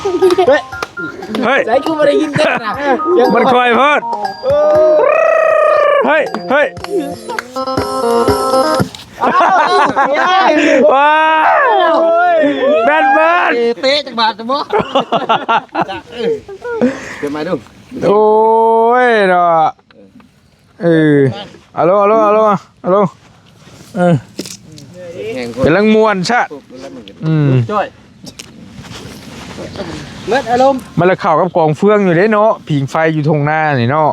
ເຮີ້ຍ ເຮີ້ຍ ໃສຄືບໍ່ໄດ້ຍິນເທື່ອນະ? ມັນຄ່ອຍໂພດ. ເຮີ້ຍ ເຮີ້ຍ ວ້າວ ແບດເບີດ ເຕະຈັກບາດບໍ່? ເອີ ຂຶ້ນມາດູ. ໂອ້ຍເນາະ. ເອີ ອາໂລ ອາໂລ ອາໂລ ອາໂລ ເອີ ກຳລັງມ່ວນຊະ. ອືມ ຈ້ອຍ ເໝິດອາລົມ. ມັນລະເຂົ້າກັບກອງເຟືອງຢູ່ເດ້ເນາະ ຜິງໄຟຢູ່ທົ່ງນານີ້ເນາະ.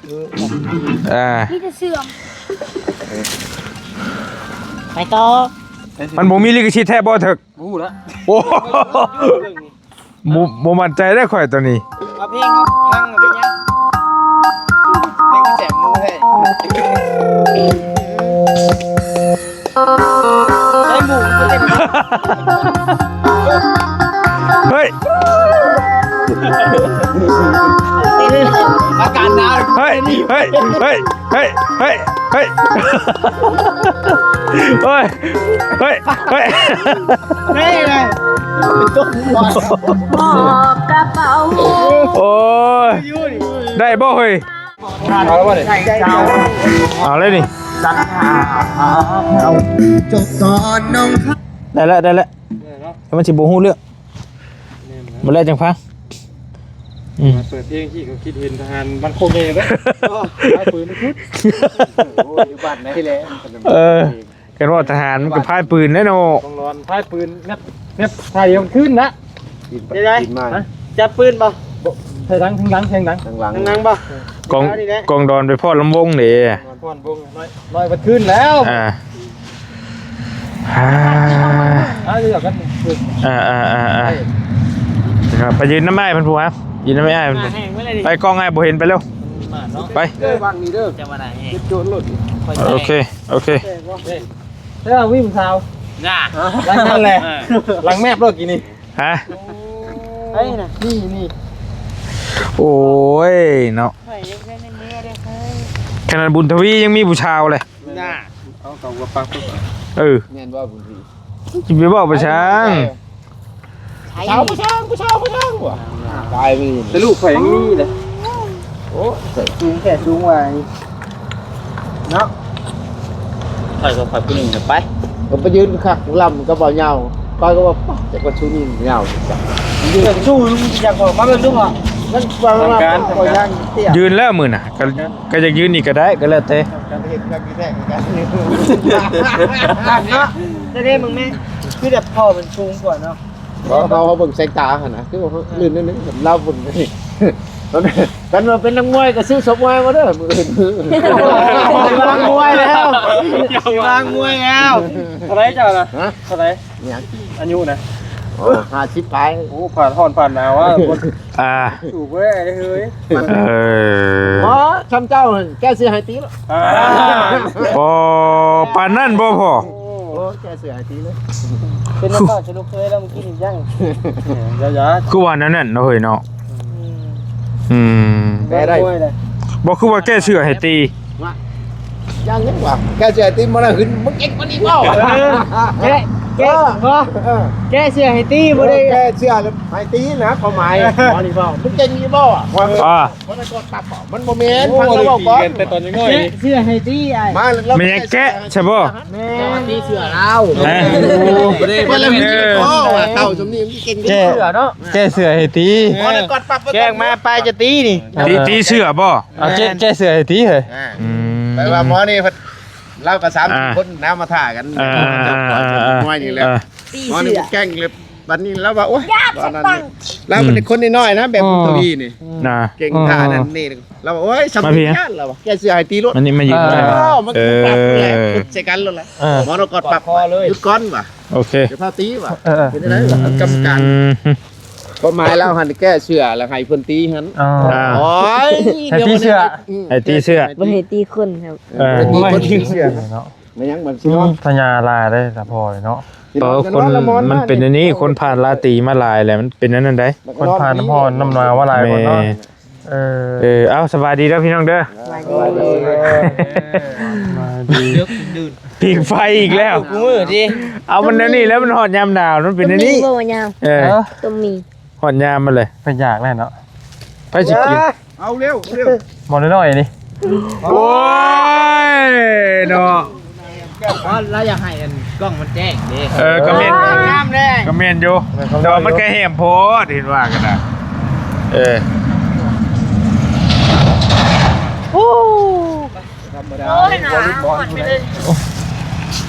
ເອີ ອ່າ ມີແຕ່ເຊື່ອມ ໄປຕໍ່. ມັນບໍ່ມີລິຂະສິດແທ້ບໍ່ເຖິກ? ບໍ່ຮູ້ລະ. ໂອ້ ບໍ່ ບໍ່ໝັ້ນໃຈເດ້ຂ້ອຍໂຕນີ້. ເອົາເພງເຮົາພັງເອົາເປັນຫຍັງ? ເພງແສບໝູແທ້. ໄດ້ໝູມັນເປັນ ເຮີ້ຍ ອາການໜາວ. ເຮີ້ຍ ເຮີ້ຍ ເຮີ້ຍ ເຮີ້ຍ ເຮີ້ຍ ເຮີ້ຍ ໂອ້ຍ ເຮີ້ຍ ເຮີ້ຍ ນີ້ແຫຼະ ເປັນຕົ້ນ ໂອ້ຍ ໄດ້ບໍ່ເຮີ້ຍ? ເອົາແລ້ວບໍ່ນີ້? ເອົາແລ້ວນີ້ ໄດ້ແລ້ວ ໄດ້ແລ້ວ ແຕ່ມັນຊິບໍ່ຮູ້ເລື່ອງ. ແມ່ນແລ້ວ ມື້ແລກຈັ່ງຟັງ. ອືມ ມາເປີດເພງທີ່ເຂົາຄິດເຫັນທະຫານບ້ານໂຄກໃຫຍ່ເດ້. ໂອ້ ເອົາປືນມາຊຸດ. ໂອ້ ຢູ່ບ້ານໃດແຫຼະ. ເອີ ກັນວ່າທະຫານມັນກໍພາຍປືນແຫຼະເນາະ. ຕ້ອງນອນພາຍປືນ ແນບ ແນບທ່າດຽວຄືນນະ. ໄດ້ ໄດ້ ຮະ? ຈັບປືນບໍ່? ບໍ່ ໃສ່ຫຼັງ ທາງຫຼັງ ທາງຫຼັງ ທາງຫຼັງ ທາງຫຼັງບໍ່? ກອງ ກອງດອນໄປຟ້ອນລຳວົງເດ້. ຟ້ອນວົງ ນ້ອຍ ນ້ອຍ ເບິດຄືນແລ້ວ. ອ່າ ອ່າ ອ່າ ອ່າ ອ່າ ໄປຢືນນຳອ້າຍເພິ່ນພຸ້ນ ຢືນນຳອ້າຍເພິ່ນ. ໄປກ້ອງອ້າຍບໍ່ເຫັນ ໄປເລັວ ໄປ. ເອີ ວາງນີ້ເດີ ຈະມາໜ້າແຮງ ເກັບໂຈນໂລດ. ໂອເຄ ໂອເຄ ແຕ່ວ່າມີຜູ້ສາວ ນ່າ ຫຼັງນັ້ນແຫຼະ ເອີ ຫຼັງແມບໂລດກີ້ນີ້. ຮະ? ໄອ້ນະ ນີ້ ນີ້ ໂອ້ຍເນາະ ຂະໜາດບຸນທະວີຍັງມີຜູ້ສາວເລີຍ. ນ່າ ເອົາເຂົ້າຫົວປັກ. ເອີ ແມ່ນບໍ່ບຸນທະວີ? ຊິໄປເວົ້າໄປຊ່າງ ສາວ ຜູ້ຊ່າງ ຜູ້ຊ່າງ ຜູ້ຊ່າງ ຕາຍໄປ. ແຕ່ລູກຂ້ອຍຍັງມີເດ້. ໂອ້ ສູງແທ້ສູງວ່ານີ້ເນາະ. ຂ້ອຍກໍຂ້ອຍຜູ້ໜຶ່ງກໍໄປ ກໍໄປຢືນຄັກລຳກັບບ່າວຍາວ. ຂ້ອຍກໍວ່າ ປະ ຈັກວ່າຊູນີ້ຍາວຈັງ ຢືນສູ້ ຢາກອອກມາເບິ່ງດູວ່າມັນວ່າ ທາງການ ຂ້ອຍຍ່າງເຕ້ຍ ຢືນແລ້ວມື້ນະ ກໍ ກໍຢາກຢືນອີກກໍໄດ້ ກໍແລ້ວແຕ່. ເນາະ ແຕ່ເດ້ ມຶງແມ່ ຄືແບບພໍ່ມັນສູງກວ່າເນາະ. ເຮົາ ເຮົາເບິ່ງສາຍຕາຫັ້ນນະ ຄືວ່າເຮົາລື່ນນິດໜຶ່ງ ລາວເບິ່ງນີ້ ຄັນວ່າເປັນນັກມວຍກໍຊື້ສົບມວຍມາເດີມື້ອື່ນ. ວາງມວຍແລ້ວ ວາງມວຍແລ້ວ. ເທົ່າໃດເຈົ້ານະ? ຮະ? ເທົ່າໃດ? ຫຍັງ? ອາຍຸນະ? ໂອ້ ຫ້າສິບປາຍ. ໂອ້ ຜ່ານຮ້ອນຜ່ານໜາວອະ. ອ່າ ສູບເວີຍ ເຮີ້ຍ. ເອີ ບໍ່ ຊ່ຳເຈົ້າຫັ້ນ ແກ້ເສື້ອໃຫ້ຕີໂລດ. ອ່າ ບໍ່ ປານນັ້ນບໍ່ພໍ່? ໂອ້ ແກ້ເສື້ອໃຫ້ຕີເລີຍ. ເປັນນະຄອນສະລຸກເຄີຍແລ້ວມື້ກີ້ນີ້ຍັງ. ຢ່າໆ ຄືວ່າແນວນັ້ນເນາະເຮີ້ຍເນາະ. ອືມ ອືມ ແກ້ໄດ້. ບໍ່ ຄືວ່າແກ້ເສື້ອໃຫ້ຕີ. ວ່າ ຢ່າງນີ້ວ່າ ແກ້ເສື້ອໃຫ້ຕີບໍ່ໄດ້ຫຶນ ມຶງເກັ່ງກວ່ານີ້ເວົ້າ. ເອີ ແກ້ ແກ້ ເອີ ບໍ່ ເອີ ແກ້ເສື້ອໃຫ້ຕີບໍ່ໄດ້ ເອີ ແກ້ເສື້ອໃຫ້ຕີນະ ຄວາມໝາຍ ໝໍນີ້ເວົ້າ ມຶງເກັ່ງນີ້ເວົ້າ. ອ່າ ມັນບໍ່ແມ່ນ ຟັງລາວເວົ້າກ່ອນ. ແກ້ເສື້ອໃຫ້ຕີອ້າຍ ມາແລ້ວ ແມ່ນແກ້ໃຊ່ບໍ່? ແມ່ນ ຕີເສື້ອລາວ. ເອີ ເວົ້າວ່າເຖົ້າຊ່ຳນີ້ມັນເກັ່ງເສື້ອເນາະ. ແກ້ເສື້ອໃຫ້ຕີ ແກ້ງມາປາຍຈະຕີນີ້. ຕີ ຕີເສື້ອບໍ່? ເອົາແກ້ ແກ້ເສື້ອໃຫ້ຕີເຮີ້ຍ. ອືມ ແປວ່າໝໍນີ້ເພິ່ນ ລາວກໍສາມ ອ່າ ຄົນນະມາຖ້າກັນ. ເອີ ມວຍນີ້ແຫຼະ ຕີເສື້ອ ແກ້ງເລີຍ. ບັດນີ້ລາວວ່າ ໂອ້ຍ ລາວເປັນຄົນນ້ອຍໆນະ ແບບບຸນທະວີນີ້ ເກັ່ງທ່ານັ້ນນີ້. ລາວວ່າ ໂອ້ຍ ຊ່ຳນີ້ຢ້ານ ລາວວ່າ ແກ້ເສື້ອໃຫ້ຕີໂລດ. ມັນນີ້ມາຢືນ ເອີ ໃສ່ກັນໂລດແຫຼະ. ໝໍນະກອດປັບ ຢຸດກ່ອນວ່າ ໂອເຄ ຢ່າພາຕີວ່າ. ເປັນຈັ່ງໃດ ກຳມະການ ຄວາມໝາຍລາວຫັ້ນແກ້ເສື້ອແລ້ວໃຫ້ເພິ່ນຕີຫັ້ນ. ອໍ ໂອ້ຍ ໃຫ້ຕີເສື້ອ ໃຫ້ຕີເສື້ອ ບໍ່ໃຫ້ຕີຄົນ. ເອີ ບໍ່ໃຫ້ຕີເສື້ອເນາະ. ແມ່ນຫຍັງມັນຊິເນາະ ພະຍາລາຍເດ້ ລະພໍເນາະ. ເອີ ຄົນມັນເປັນອັນນີ້ ຄົນຜ່ານລາຕີມາຫຼາຍແລ້ວ ມັນເປັນອັນນັ້ນໃດ. ຄົນຜ່ານນ້ຳຮ້ອນນ້ຳໜາວມາຫຼາຍຄົນເນາະ. ເອີ ເອີ ເອົາ ສະບາຍດີເດີພີ່ນ້ອງເດີ. ສະບາຍດີ ສະບາຍດີ. ຜິງໄຟອີກແລ້ວ ເອົາ ມັນແນວນີ້ແລ້ວ ມັນຮອດຍາມໜາວ ມັນເປັນອັນນີ້. ເອີ ຕົ້ມໝີ່ ຮອດຍາມມັນເລີຍ ເພິ່ນຢາກແລ້ວເນາະ ໃຜຊິກິນ? ເອົາເລັວ ເອົາເລັວ ໝໍ້ນ້ອຍໆນີ້ ໂອ້ຍເນາະ ເພາະລາວຢາກໃຫ້ອັນກ້ອງມັນແຈ້ງເດ້ ເອີ ກໍແມ່ນ ງາມເດ້ ກໍແມ່ນຢູ່ ແຕ່ວ່າມັນກໍແຫ້ມໂພດ ເຫັນວ່າກໍໄດ້ ເອີ ທຳມະດາ ໂອ້ຍ ເດ້ ຫາ ວໍລິບອນ ໝົດໄປເລີຍ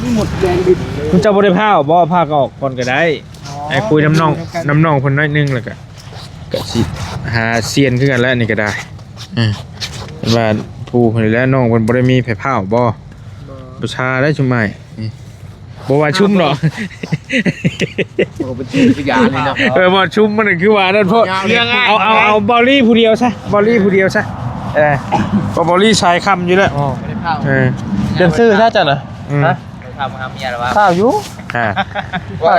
ມີໝົດແດງດິນເລີຍ ເຈົ້າບໍ່ໄດ້ພາວບໍ່? ພາວກໍອອກກ່ອນກໍໄດ້ ອໍ ໃຫ້ຄຸຍນຳນ້ອງ ນຳນ້ອງເພິ່ນໜ້ອຍໜຶ່ງ ແລ້ວກໍ ກໍຊິຫາຊຽນຄືກັນແຫຼະ ນີ້ກໍໄດ້ ເອີ ເພິ່ນວ່າຜູ້ເພິ່ນນີ້ແຫຼະ ນ້ອງເພິ່ນບໍ່ໄດ້ມີໃຜພາວບໍ່? ບໍ່ ບໍ່ຊາໄດ້ຊຸມອ້າຍ ນີ້ ບໍ່ວ່າຊຸມເນາະ ໂອ້ ເປັນຊື່ຄືຢານີ້ເນາະ ເອີ ບໍ່ຊຸມມັນຄືວ່ານັ້ນ ເພາະ ເອົາ ເອົາ ເອົາເບົາລີຜູ້ດຽວຊະ ເບົາລີຜູ້ດຽວຊະ ເອີ ເພາະເບົາລີສາຍຄຳຢູ່ແລ້ວ ອໍ ບໍ່ໄດ້ພາວ ເອີ ເປັນຊື່ຊະເຈົ້ານະ ອືມ ຮະ ໄປພາວມາຫາເມຍແລ້ວວະ ພາວຢູ່ ອ່າ ວ່າ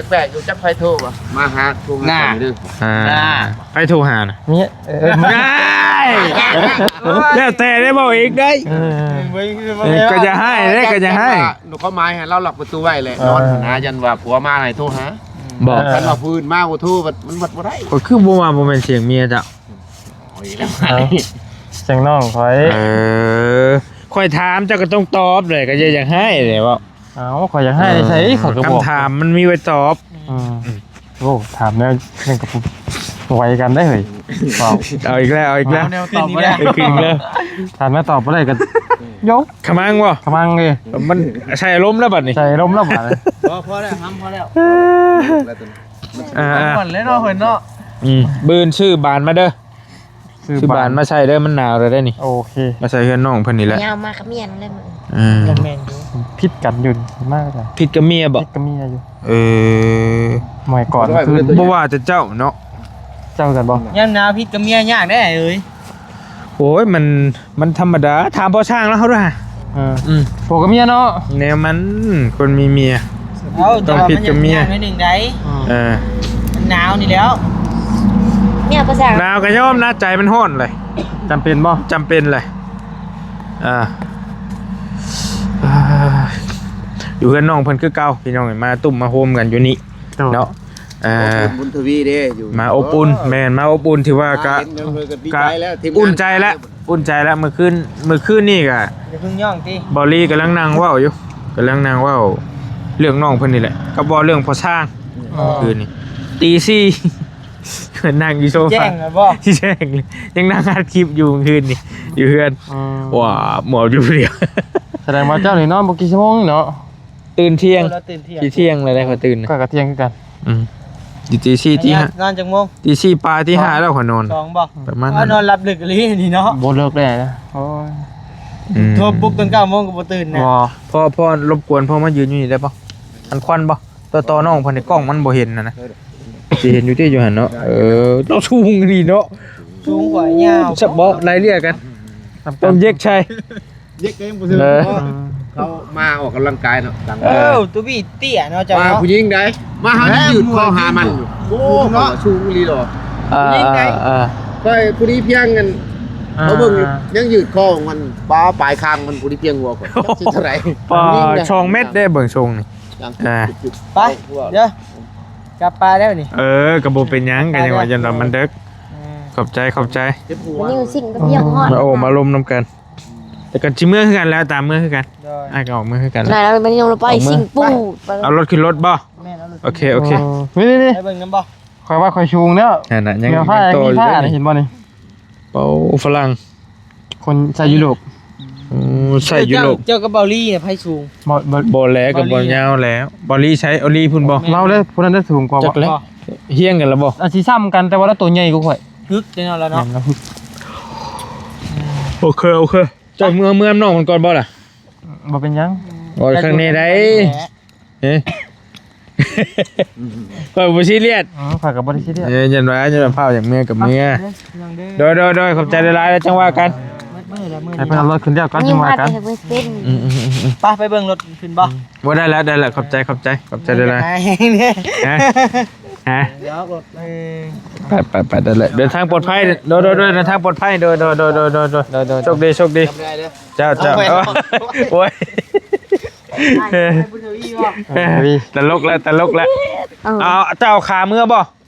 ແປກໆຢູ່ ຈັກໃຜໂທບໍ່ ມາຫາໂທຫາກັນເດີ ອ່າ ອ່າ ໃຜໂທຫານະ ເມຍ ເອີ ໄດ້ ແລ້ວແຕ່ໄດ້ເວົ້າເອງໄດ້ ເອີ ເອີ ກໍຢ່າຮ້າຍເດ້ ກໍຢ່າຮ້າຍ ຄວາມໝາຍໃຫ້ລາວລັອກປະຕູໄວ້ແຫຼະ ອ່າ ນອນຫັ້ນນະ ຢ້ານວ່າຜົວມາໃຫ້ໂທຫາ ບໍ່ ຄັນວ່າຜູ້ອື່ນມາບໍ່ໂທ ມັນວັດບໍ່ໄດ້ ຂ້ອຍຄືບໍ່ວ່າບໍ່ແມ່ນສຽງເມຍເຈົ້າ ເອົາ ສຽງນ້ອງຂ້ອຍ ເອີ ຂ້ອຍຖາມເຈົ້າກໍຕ້ອງຕອບແຫຼະ ກໍຢ່າຢາກຮ້າຍແຫຼະເວົ້າ ເອົ້າ ຂ້ອຍຢາກຮ້າຍໃສ ເອີ ຂ້ອຍກໍບອກ ຄຳຖາມມັນມີໄວ້ຕອບ ອືມ ອືມ ໂອ້ ຖາມແນວຍັງກັບໄວກັນໄດ໋ເຮີ້ຍ ເວົ້າ ເອົາອີກແລ້ວ ເອົາອີກແລ້ວ ເອົາແນວຕອບບໍ່ໄດ້ ເອົາຄືນອີກແລ້ວ ຖາມແນວຕອບບໍ່ໄດ້ກໍຍົກ ຂະມັງບໍ່? ຂະມັງເດ້ ມັນໃສ່ອາລົມແລ້ວບັດນີ້ ໃສ່ອາລົມແລ້ວບັດນີ້ ພໍ ພໍແລ້ວ ຫຳພໍແລ້ວ ອ່າ ກ່ອນເລີຍເນາະເພິ່ນເນາະ ອືມ ບືນຊື້ບານມາເດີ ຊື້ ຊື້ບານ ບານມາໃສ່ເດີ ມັນໜາວແລ້ວເດ້ນີ້ ໂອເຄ ມາໃສ່ເຮືອນນ້ອງເພິ່ນນີ້ແຫຼະ ຍາວມາກັບເມຍນັ້ນແຫຼະມື້ ອ່າ ຍັງແມ່ນຢູ່ ຜິດກັນຢູ່ ມາກັນ ຜິດກັບເມຍບໍ່? ຜິດກັບເມຍຢູ່ ເອີ ໝ້ອຍກ່ອນຄືນ ບໍ່ວ່າແຕ່ເຈົ້າເນາະ ເຈົ້າຄືກັນບໍ່? ຍາມໜາວຜິດກັບເມຍຍາກເດ້ເອີຍ ໂອ້ຍ ມັນ ມັນທຳມະດາ ຖາມພໍ່ຊ່າງລາວເຮົາເດີຫະ ເອີ ອືມ ຜົວກັບເມຍເນາະ ແນວມັນ ຄົນມີເມຍ ເອົ້າ ຕ້ອງຜິດກັບເມຍ ໜ້ອຍໜຶ່ງໃດ ເອີ ມັນໜາວນີ້ແລ້ວ ເມຍບໍ່ສ້າງ ໜາວກໍຍອມນະ ໃຈມັນຮ້ອນເລີຍ ຈຳເປັນບໍ່? ຈຳເປັນເລີຍ ອ່າ ຢູ່ເຮືອນນ້ອງເພິ່ນຄືເກົ່າ ພີ່ນ້ອງ ມາຕຸ້ມມາໂຮມກັນຢູ່ນີ້ ໂດຍ ເນາະ ອ່າ ອົບອຸ່ນບຸນທະວີເດ້ ຢູ່ ມາອົບອຸ່ນ ເອີ ແມ່ນ ມາອົບອຸ່ນ ຖືວ່າກະ ມາເຫັນເພິ່ນກໍດີໃຈແລ້ວ ທີມງານ ກະອຸ່ນໃຈແລ້ວ ອຸ່ນໃຈແລ້ວ ມື້ຄືນ ມື້ຄືນນີ້ກະ ຢ່າເພິ່ງຍ້ອງຕິ ເບົາລີກຳລັງນັ່ງເວົ້າຢູ່ ກຳລັງນັ່ງເວົ້າເລື່ອງນ້ອງເພິ່ນນີ້ແຫຼະ ກັບເວົ້າເລື່ອງພໍ່ຊ່າງ ອໍ ຄືນນີ້ ຕີສີ່ ນັ່ງຢູ່ໂຊຟາ ແຈ້ງແລ້ວບໍ່? ແຈ້ງ ຍັງນັ່ງອັດຄລິບຢູ່ມື້ຄືນນີ້ ຢູ່ເຮືອນ ອໍ ວ້າ ໝວກຢູ່ຜູ້ດຽວ ສະແດງວ່າເຈົ້ານີ້ນອນບໍ່ກີ່ຊົ່ວໂມງເນາະ? ຕື່ນທ່ຽງ ເອີ ລາວຕື່ນທ່ຽງ ຊິທ່ຽງແລ້ວໄດ໋ ຂ້ອຍຕື່ນ ຂ້ອຍກໍທ່ຽງຄືກັນ ອືມ ຢູ່ຕີສີ່ ຕີຫ້າ ນອນຈັກໂມງ? ຕີສີ່ປາຍ ຕີຫ້າແລ້ວຂ້ອຍນອນ ສອງບໍ່? ປະມານນັ້ນ ເອົາ ນອນຫຼັບເລິກອີ່ຫຼີນີ້ເນາະ ບໍ່ເລິກແດ່ນະ ໂອ້ຍ ອືມ ໂທປຸກຕອນເກົ້າໂມງກໍບໍ່ຕື່ນນະ ບໍ່ ພໍ ພໍລົບກວນ ພໍມາຢືນຢູ່ນີ້ໄດ້ບໍ່? ອັນຄວັນບໍ່? ຕໍ່ ຕໍ່ນ້ອງເພິ່ນໃນກ້ອງມັນບໍ່ເຫັນຫັ້ນນະ ຊິເຫັນຢູ່ຕິ ຢູ່ຫັ້ນເນາະ ເອີ ລາວສູງອີ່ຫຼີເນາະ ສູງກວ່າຍາວ ສະເບາະໄລ່ເລ່ຍກັນ ຕ້ອງເຢັກໃສ່ ເດັກກໍຍັງບໍ່ເຖິງ ເອີ ເນາະ ເຂົາມາອອກກຳລັງກາຍເນາະ ເອີ ຕູບີເຕ້ຍເນາະ ເຈົ້າ ມາ ເນາະ ຜູ້ຍິງໃດ ມາຫາຢືດຄໍຫາມັນຢູ່ ໂອ້ ເນາະ ສູງອີ່ຫຼີດອກ ເອີ ຜູ້ຍິງໃດ ເອີ ຂ້ອຍຜູ້ດີພຽງກັນ ອ່າ ເຂົາເບິ່ງຢູ່ ຍັງຢືດຄໍມັນ ປາ ປາຍຄາງມັນຜູ້ດີພຽງຫົວຂ້ອຍ ຈັກຊິເທົ່າໃດ ປາ ຜູ້ຍິງໃດ ສອງແມັດເດ້ ເບິ່ງຊົງນີ້ ອ່າ ໄປ ເດີ ກັບປາແລ້ວນີ້ ເອີ ກໍບໍ່ເປັນຫຍັງ ກໍຍັງວ່າ ຢ້ານວ່າມັນເດິກ ເອີ ຂອບໃຈ ຂອບໃຈ ເຈັບຫົວ ມັນຍິງສິ່ງກັບພຽງຮອດ ມາໂອ້ມາລົມນຳກັນ ແຕ່ກໍຊິເມືອຄືກັນແຫຼະ ຕາມເມືອຄືກັນ ໂດຍ ອ້າຍກໍອອກເມືອຄືກັນແຫຼະ ໄດ້ແລ້ວ ມັນຍັງລະໄປ ອອກເມືອ ສິ່ງປູ ໄປ ເອົາລົດຂຶ້ນລົດບໍ່? ແມ່ນ ເອົາລົດ ໂອເຄ ໂອເຄ ນີ້ໆໆ ໄປເບິ່ງນຳບໍ່? ຂ້ອຍວ່າຂ້ອຍສູງແລ້ວ ນັ້ນນະ ຍັງ ຍັງໂຕຢູ່ເດ້ ເຫັນບໍ່ນີ້? ໂອ້ ຝຣັ່ງ ຄົນໃສ່ຢູໂຣບ ໂອ້ ໃສ່ຢູໂຣບ ເຈົ້າ ເຈົ້າກັບເບົາລີນະ ໃຜສູງ? ບໍ່ ບໍ່ ບໍ່ແຫຼະ ກັບເບົາຍາວແຫຼະ ເບົາລີໃສ່ ເອົາລີພຸ້ນບໍ່? ລາວເດ້ ຜູ້ນັ້ນໄດ້ສູງກວ່າ ຈັກແຫຼະ ບໍ່ ຮຽງກັນລະບໍ່? ອາດຊິຊ້ຳກັນ ແຕ່ວ່າລາວໂຕໃຫຍ່ກວ່າຂ້ອຍ ຮຶກແນ່ນອນລະເນາະ ແມ່ນລະ ໂອເຄ ໂອເຄ ເຈົ້າເມືອ ເມືອນຳນ້ອງມັນກ່ອນບໍ່ລະ? ບໍ່ເປັນຫຍັງ ບໍ່ ຂ້າງໃນໃດ ເອີ ຂ້ອຍບໍ່ຊີຣຽສ ອໍ ຂ້ອຍກໍບໍ່ໄດ້ຊີຣຽສ ເອີ ຢ້ານວ່າ ຢ້ານວ່າພ້າວຢາກເມືອກໍເມືອ ໄປເດີ ໂດຍ ໂດຍ ໂດຍ ຂອບໃຈຫຼາຍໆ ແລ້ວຈັ່ງວ່າກັນ ໝົດມື້ລະມື້ ໃຫ້ເພິ່ນເອົາລົດຂຶ້ນແລ້ວກ່ອນ ຈັ່ງວ່າກັນ ໄປ ໄປເບິ່ງລົດຂຶ້ນບໍ່? ບໍ່ໄດ້ແລ້ວ ໄດ້ແລ້ວ ຂອບໃຈ ຂອບໃຈ ຂອບໃຈຫຼາຍໆ ຮະ ຮະ ໄປ ໄປ ໄປ ໄດ້ແລ້ວ ເດີນທາງປອດໄພ ໂດຍ ໂດຍ ໂດຍ ເດີນທາງປອດໄພ ໂດຍ ໂດຍ ໂດຍ ໂດຍ ໂຊກດີ ໂຊກດີ ເຈົ້າ ເຈົ້າ ໂອ້ຍ ຕະຫຼົກແລ້ວ ຕະຫຼົກແລ້ວ ເອົາ ເຈົ້າເອົາຂາເມືອບໍ່?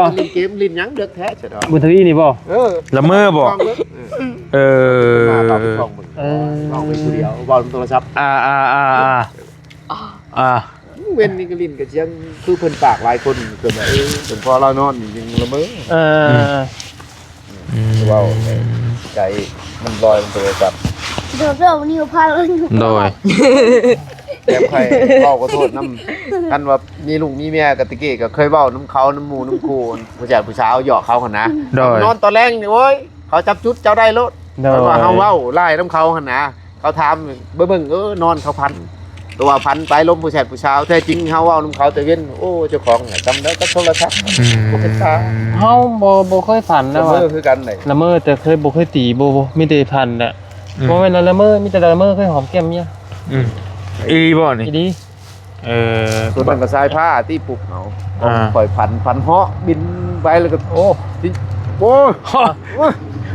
ບໍ່? ຫຼິ້ນເກມຫຼິ້ນຫຍັງເດິກແທ້ຊະດອກ ບຸນທະວີນີ້ບໍ່? ເອີ ລະເມີບໍ່? ລອງເບິ່ງ ເອີ ເອີ ມາເວົ້າໄປສອງເບິ່ງ ເອີ ເວົ້າໄປຜູ້ດຽວ ເວົ້ານຳໂທລະສັບ ອ່າໆໆ ອ່າ ເວັນນີ້ກໍຫຼິ້ນກັບສຽງຄືເພິ່ນປາກຫຼາຍຄົນ ຄືແບບ ເອີ ເປັນພໍລາວນອນນີ້ຍັງລະເມີ ເອີ ອືມ ອືມ ເວົ້າໃນໃຈມັນລອຍ ມັນໂທລະສັບ ໂດຍ ແບບໃຜເວົ້າກໍໂທດນຳ ຄັນວ່າມີລູກມີເມຍກໍຕະກີ້ກໍເຄີຍເວົ້ານຳເຂົານຳໝູ່ນຳຄູ່ ຜູ້ຊາຍຜູ້ສາວຢອກເຂົາຫັ້ນນະ ໂດຍ ນອນຕອນແລງນີ້ ໂອ້ຍ ເຂົາຈັບຈຸດເຈົ້າໄດ້ໂລດ ໂດຍ ເພາະວ່າເຮົາເວົ້າຫຼາຍນຳເຂົາຫັ້ນນະ ເຂົາຖາມ ເບິ່ງ ເອີ ນອນເຂົາຝັນ ແຕ່ວ່າຝັນໄປລົມຜູ້ແຊດຜູ້ສາວ ແທ້ຈິງເຮົາເວົ້ານຳເຂົາແຕ່ເວັນ ໂອ້ ເຈົ້າຂອງນະ ຈຳໄດ້ກັບໂທລະສັບ ອືມ ບໍ່ເປັນຕາ ເຮົາບໍ່ ບໍ່ເຄີຍຝັນນະວ່າ ລະເມີຄືກັນເດ ລະເມີແຕ່ເຄີຍ ບໍ່ເຄີຍຕີ ບໍ່ ບໍ່ ມີແຕ່ຝັນນະ ອືມ ບໍ່ແມ່ນລະເມີ ມີແຕ່ລະເມີເຄີຍຫອມແກ້ມເມຍ ອືມ ອີ່ຫຼີບໍ່ນີ້? ອີ່ຫຼີ ເອີ ສ່ວນນັ້ນກໍສາຍຟ້າຕິປຸກເອົາ ອ່າ ຂ້ອຍຝັນ ຝັນເຫາະບິນໄປແລ້ວກໍ ໂອ້ ໂອ້ຍ ໂອ້ຍ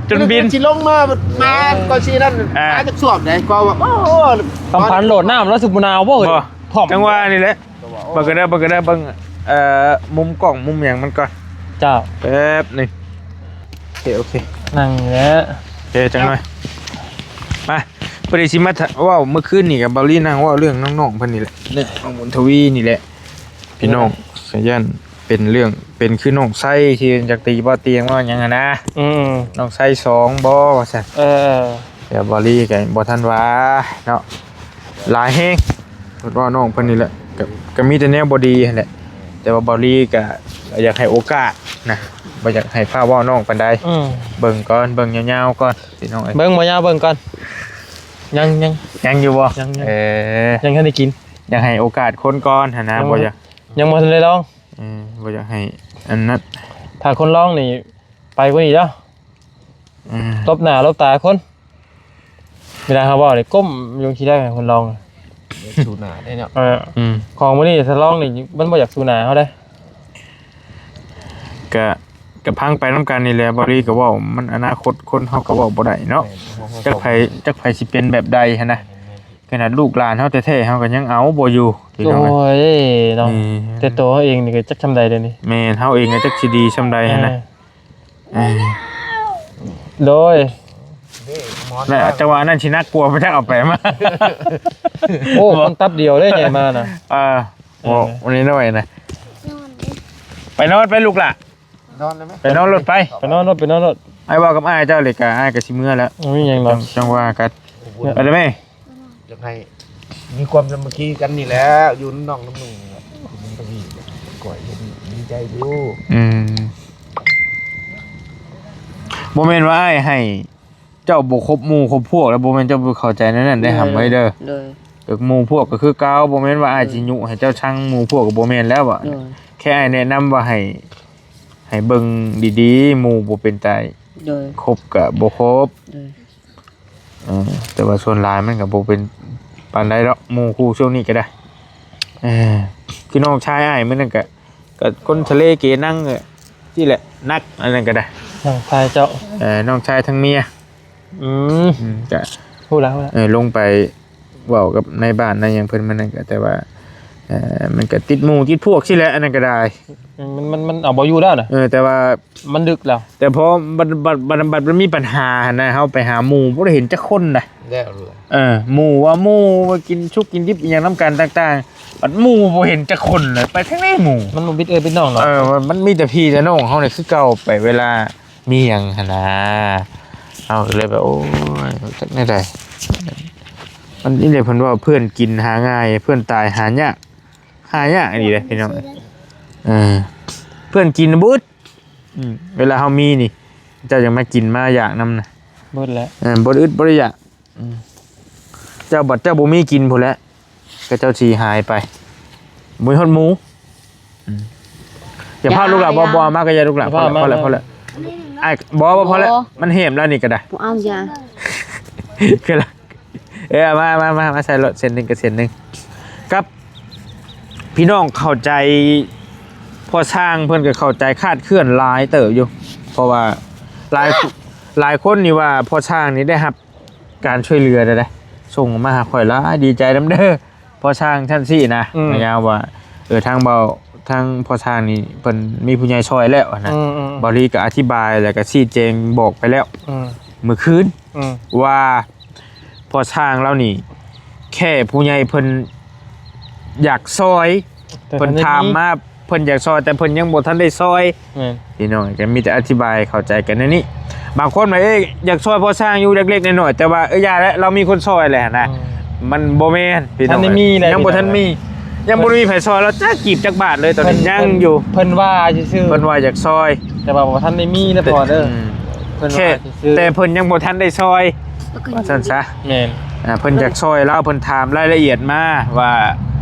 ຈົນບິນ ຊິລົງມາ ມາກໍຊິນັ້ນ ອ່າ ມາຈາກສວມໄດ໋ ກໍວ່າ ໂອ້ ຄຳພັນໂດດນ້ຳແລ້ວຊິບໍ່ໜາວບໍ່? ບໍ່ ພ້ອມ ຈັ່ງຫວະນີ້ແຫຼະ ກໍວ່າ ໂອ້ ເບິ່ງກັນເດີ ເບິ່ງກັນເດີ ເບິ່ງ ເອີ ມຸມກ້ອງມຸມຫຍັງມັນກ່ອນ ເຈົ້າ ແປັບໜຶ່ງ ໂອເຄ ໂອເຄ ນັ່ງແຫຼະ ໂອເຄ ຈັກໜ່ອຍ ມາ ພໍດີຊິມາເວົ້າ ເມື່ອຄືນນີ້ກັບເບົາລີນັ່ງເວົ້າເລື່ອງນ້ອງໆເພິ່ນນີ້ແຫຼະ ເລື່ອງນ້ອງບຸນທະວີນີ້ແຫຼະ ພີ່ນ້ອງ ສະຢ້ານເປັນເລື່ອງ ເປັນຄືນ້ອງໄຊທີ່ເພິ່ນຈັກຕີບໍ່ຕຽງວ່າຫຍັງຫັ້ນນະ ອືມ ນ້ອງໄຊສອງບໍ່ວ່າຊັ້ນ ເອີ ແຕ່ເບົາລີກໍບໍ່ທັນວ່າເນາະ ຫຼາຍແຮງ ເພິ່ນເວົ້ານ້ອງເພິ່ນນີ້ແຫຼະ ກໍ ກໍມີແຕ່ແນວບໍ່ດີຫັ້ນແຫຼະ ແຕ່ວ່າເບົາລີກໍຢາກໃຫ້ໂອກາດນະ ບໍ່ຢາກໃຫ້ຟ້າວເວົ້ານ້ອງປານໃດ ອືມ ເບິ່ງກ່ອນ ເບິ່ງຍາວໆກ່ອນ ພີ່ນ້ອງເອີຍ ເບິ່ງບໍ່ຍາວ ເບິ່ງກ່ອນ ຍັງ ຍັງ ຍັງຢູ່ບໍ່? ຍັງ ຍັງ ເອີ ຍັງທັນໄດ້ກິນ ຢາກໃຫ້ໂອກາດຄົນກ່ອນຫັ້ນນະ ຍັງບໍ່ ບໍ່ຢາກ ຍັງບໍ່ທັນໄດ້ລອງ ເອີ ບໍ່ຢາກໃຫ້ອັນນັ້ນ ຖ້າຄົນລອງນີ້ໄປກວ່ານີ້ເດີ ເອີ ຕົບໜ້າຕົບຕາຄົນ ເວລາເຮົາເວົ້ານີ້ກົ້ມລົງຂີ້ໄດ້ຄົນລອງ ສູ້ໜ້າໄດ້ເນາະ ເອີ ອືມ ຂອງມື້ນີ້ຖ້າລອງນີ້ມັນບໍ່ຢາກສູ້ໜ້າເຮົາເດ້ ກະ ກະພັງໄປນຳກັນນີ້ແຫຼະ ບໍ່ດີກໍເວົ້າ ມັນອະນາຄົດຄົນເຮົາກໍເວົ້າບໍ່ໄດ້ເນາະ. ແມ່ນ ຈັກໃຜ ຈັກໃຜຊິເປັນແບບໃດຫັ້ນນະ. ຂະໜາດລູກຫຼານເຮົາແທ້ໆ ເຮົາກໍຍັງເອົາບໍ່ຢູ່ ພີ່ນ້ອງເອີຍ. ໂອ້ຍເນາະ ອືມ ແຕ່ໂຕເຮົາເອງນີ້ກໍຈັກຊ່ຳໃດເດນີ້. ແມ່ນ ເຮົາເອງກໍຈັກຊິດີຊ່ຳໃດຫັ້ນນະ. ເອີ ເອີ ໂດຍ ແລະ ຈັງຫວະນັ້ນຊິໜັກກວ່າ ບໍ່ຈັກເອົາໄປມາ. ໂອ້ ຄົນຕັບດຽວເດ້ໃຫຍ່ມານະ. ເອີ ເອີ ໂອ້ ນ້ອຍໆນະ. ໄປນອນໄປລູກຫຼ້າ. ນອນໄດ້ໄໝ? ໄປນອນໂລດໄປ. ໄປນອນໂລດ ໄປນອນໂລດ. ອ້າຍເວົ້າກັບອ້າຍເຈົ້າເລີຍກະ ອ້າຍກໍຊິເມືອແລ້ວ. ບໍ່ມີຫຍັງດອກ. ຈັ່ງ ຈັ່ງວ່າກັນ. ເມືອໄດ້ໄໝ? ຢາກໃຫ້ມີຄວາມສາມັກຄີກັນນີ້ແຫຼະ ຢູ່ນຳນ້ອງນຳນຸ່ງນີ້ແຫຼະ. ມັນກໍດີ ຂ້ອຍເຫັນດີໃຈຢູ່. ອືມ ບໍ່ແມ່ນວ່າອ້າຍໃຫ້ເຈົ້າບໍ່ຄົບໝູ່ຄົບພວກ ແລ້ວບໍ່ແມ່ນເຈົ້າບໍ່ເຂົ້າໃຈແນວນັ້ນໄດ້ ໂດຍ ຫຳໄວ້ເດີ. ໂດຍ ເອີ ໝູ່ພວກກໍຄືເກົ່າ ບໍ່ແມ່ນວ່າອ້າຍ ໂດຍ ຊິຍຸໃຫ້ເຈົ້າຊັງໝູ່ພວກ ກໍບໍ່ແມ່ນແລ້ວ. ໂດຍ ແຄ່ອ້າຍແນະນຳວ່າໃຫ້ ໃຫ້ເບິ່ງດີໆ ໝູ່ບໍ່ເປັນຕາ ໂດຍ ຄົບກະບໍ່ຄົບ. ໂດຍ ເອີ ແຕ່ວ່າສ່ວນຫຼາຍມັນກະບໍ່ເປັນປານໃດດອກ ໝູ່ຄູ່ຊ່ວງນີ້ກະໄດ້. ເອີ ຄືນ້ອງຊາຍອ້າຍມື້ນັ້ນກະ ກະຄົນທະເລເກນັງ ຊີ້ແຫຼະ ໜັກອັນນັ້ນກະໄດ້. ນ້ອງຊາຍເຈົ້າ? ເອີ ນ້ອງຊາຍທັງເມຍ. ອືມ ອືມ ກະ ຮູ້ແລ້ວ ຮູ້ແລ້ວ. ເອີ ລົງໄປເວົ້າກັບນາຍບ້ານນາຍຫຍັງເພິ່ນ ມັນນັ້ນກະ ແຕ່ວ່າ ເອີ ມັນກະຕິດໝູ່ຕິດພວກຊີ້ແຫຼະ ອັນນັ້ນກະໄດ້. ອືມ ມັນ ມັນ ມັນເອົາບໍ່ຢູ່ແລ້ວນະ. ເອີ ແຕ່ວ່າ ມັນດຶກແລ້ວ ແຕ່ພໍບັດ ບັດ ບັດ ບັດມັນມີປັນຫາຫັ້ນນະ ເຮົາໄປຫາໝູ່ບໍ່ໄດ້ເຫັນຈັກຄົນນະ. ແລ້ວ ເອີ ໝູ່ວ່າໝູ່ວ່າກິນສຸກກິນດິບອີ່ຫຍັງນຳກັນຕ່າງໆ ບັດໝູ່ບໍ່ເຫັນຈັກຄົນເລີຍ ໄປທາງໃດໝູ່? ມັນບໍ່ບິດເອື້ອຍບິດນ້ອງດອກ. ເອີ ມັນ ມັນມີແຕ່ພີ່ແຕ່ນ້ອງເຮົານີ້ຄືເກົ່າ ໄປເວລາມີຫຍັງຫັ້ນນະ ເຮົາກໍເລີຍແບບ ໂອ້ຍ ຈັກແນວໃດ. ມັນນີ້ແຫຼະ ເພິ່ນວ່າເພື່ອນກິນຫາງ່າຍ ເພື່ອນຕາຍຫາຍາກ. ຫາຍາກອີ່ຫຼີເດ້ພີ່ນ້ອງ. ເອີ ເພື່ອນກິນບໍ່ອຶດ. ອືມ ເວລາເຮົາມີນີ້ ເຈົ້າຍັງມາກິນມາຢາກນຳນະ. ເບິດແລ້ວ. ເອີ ບໍ່ອຶດບໍ່ໄດ້ຢາກ. ອືມ ເຈົ້າບັດເຈົ້າບໍ່ມີກິນພຸ້ນແຫຼະ ຂະເຈົ້າຊິຫາຍໄປ ບໍ່ມີຮອດໝູ. ອືມ ຢ່າພາລູກຫຼ້າ. ບໍ່ ບໍ່ ເອົາມາກໍຢ່າລູກຫຼ້າ. ພໍແລ້ວ ພໍແລ້ວ ພໍແລ້ວ. ອ້າຍ ບໍ່ ບໍ່ ພໍແລ້ວ. ມັນແຮມແລ້ວນີ້ກໍໄດ້. ບໍ່ເອົາ ຢ່າ. ຄືລະ ເອີ ມາ ມາ ມາ ມາໃສ່ລົດ ເສັ້ນໜຶ່ງກັບເສັ້ນໜຶ່ງ ກັບ ພີ່ນ້ອງເຂົ້າໃຈ ພໍ່ຊ່າງເພິ່ນກໍເຂົ້າໃຈຄາດເຄື່ອນຫຼາຍເຕີບຢູ່ ເພາະວ່າຫຼາຍ ຫຼາຍຄົນນີ້ວ່າພໍ່ຊ່າງນີ້ໄດ້ຮັບການຊ່ວຍເຫຼືອແລ້ວເດ້ ສົ່ງມາຫາຂ້ອຍຫຼາຍ ດີໃຈນຳເດີ ພໍ່ຊ່າງຊັ້ນຊີ້ນະ. ອືມ ຍາມວ່າ ເອີ ທາງເບົາ ທາງພໍ່ຊ່າງນີ້ເພິ່ນມີຜູ້ໃຫຍ່ຊ່ອຍແລ້ວນະ. ອືມໆ ເບົາລີກໍອະທິບາຍ ແລ້ວກໍຊີ້ແຈງບອກໄປແລ້ວ ອືມ ມື້ຄືນ ອືມ ວ່າ ພໍ່ຊ່າງລາວນີ້ ແຄ່ຜູ້ໃຫຍ່ເພິ່ນຢາກຊ່ອຍ ແຕ່ ເພິ່ນຖາມມາ ເພິ່ນຢາກຊ່ອຍ ແຕ່ເພິ່ນຍັງບໍ່ທັນໄດ້ຊ່ອຍ. ແມ່ນ ພີ່ນ້ອງກໍມີແຕ່ອະທິບາຍເຂົ້າໃຈກັນແນວນີ້. ບາງຄົນວ່າ ເອີ ຢາກຊ່ອຍພໍ່ຊ່າງຢູ່ເລັກໆນ້ອຍໆ ແຕ່ວ່າ ເອີ ຢ່າແຫຼະ ລາວມີຄົນຊ່ອຍແລ້ວຫັ້ນນະ. ອືມ ມັນບໍ່ແມ່ນ ພີ່ນ້ອງ ຍັງບໍ່ທັນມີ ຍັງບໍ່ມີໃຜຊ່ອຍລາວຈັກກີບຈັກບາດເລີຍ ຕອນນີ້ຍັງຢູ່. ເພິ່ນວ່າຊື່ໆ ເພິ່ນວ່າຢາກຊ່ອຍ ແຕ່ວ່າບໍ່ທັນໄດ້ມີນະພໍ່ເດີ. ອືມ ເພິ່ນວ່າຊື່ໆ ແຕ່ເພິ່ນຍັງບໍ່ທັນໄດ້ຊ່ອຍ ວ່າຊັ້ນຊະ. ແມ່ນ ອ່າ ເພິ່ນຢາກຊ່ອຍລາວ ເພິ່ນຖາມລາຍລະອຽດມາວ່າ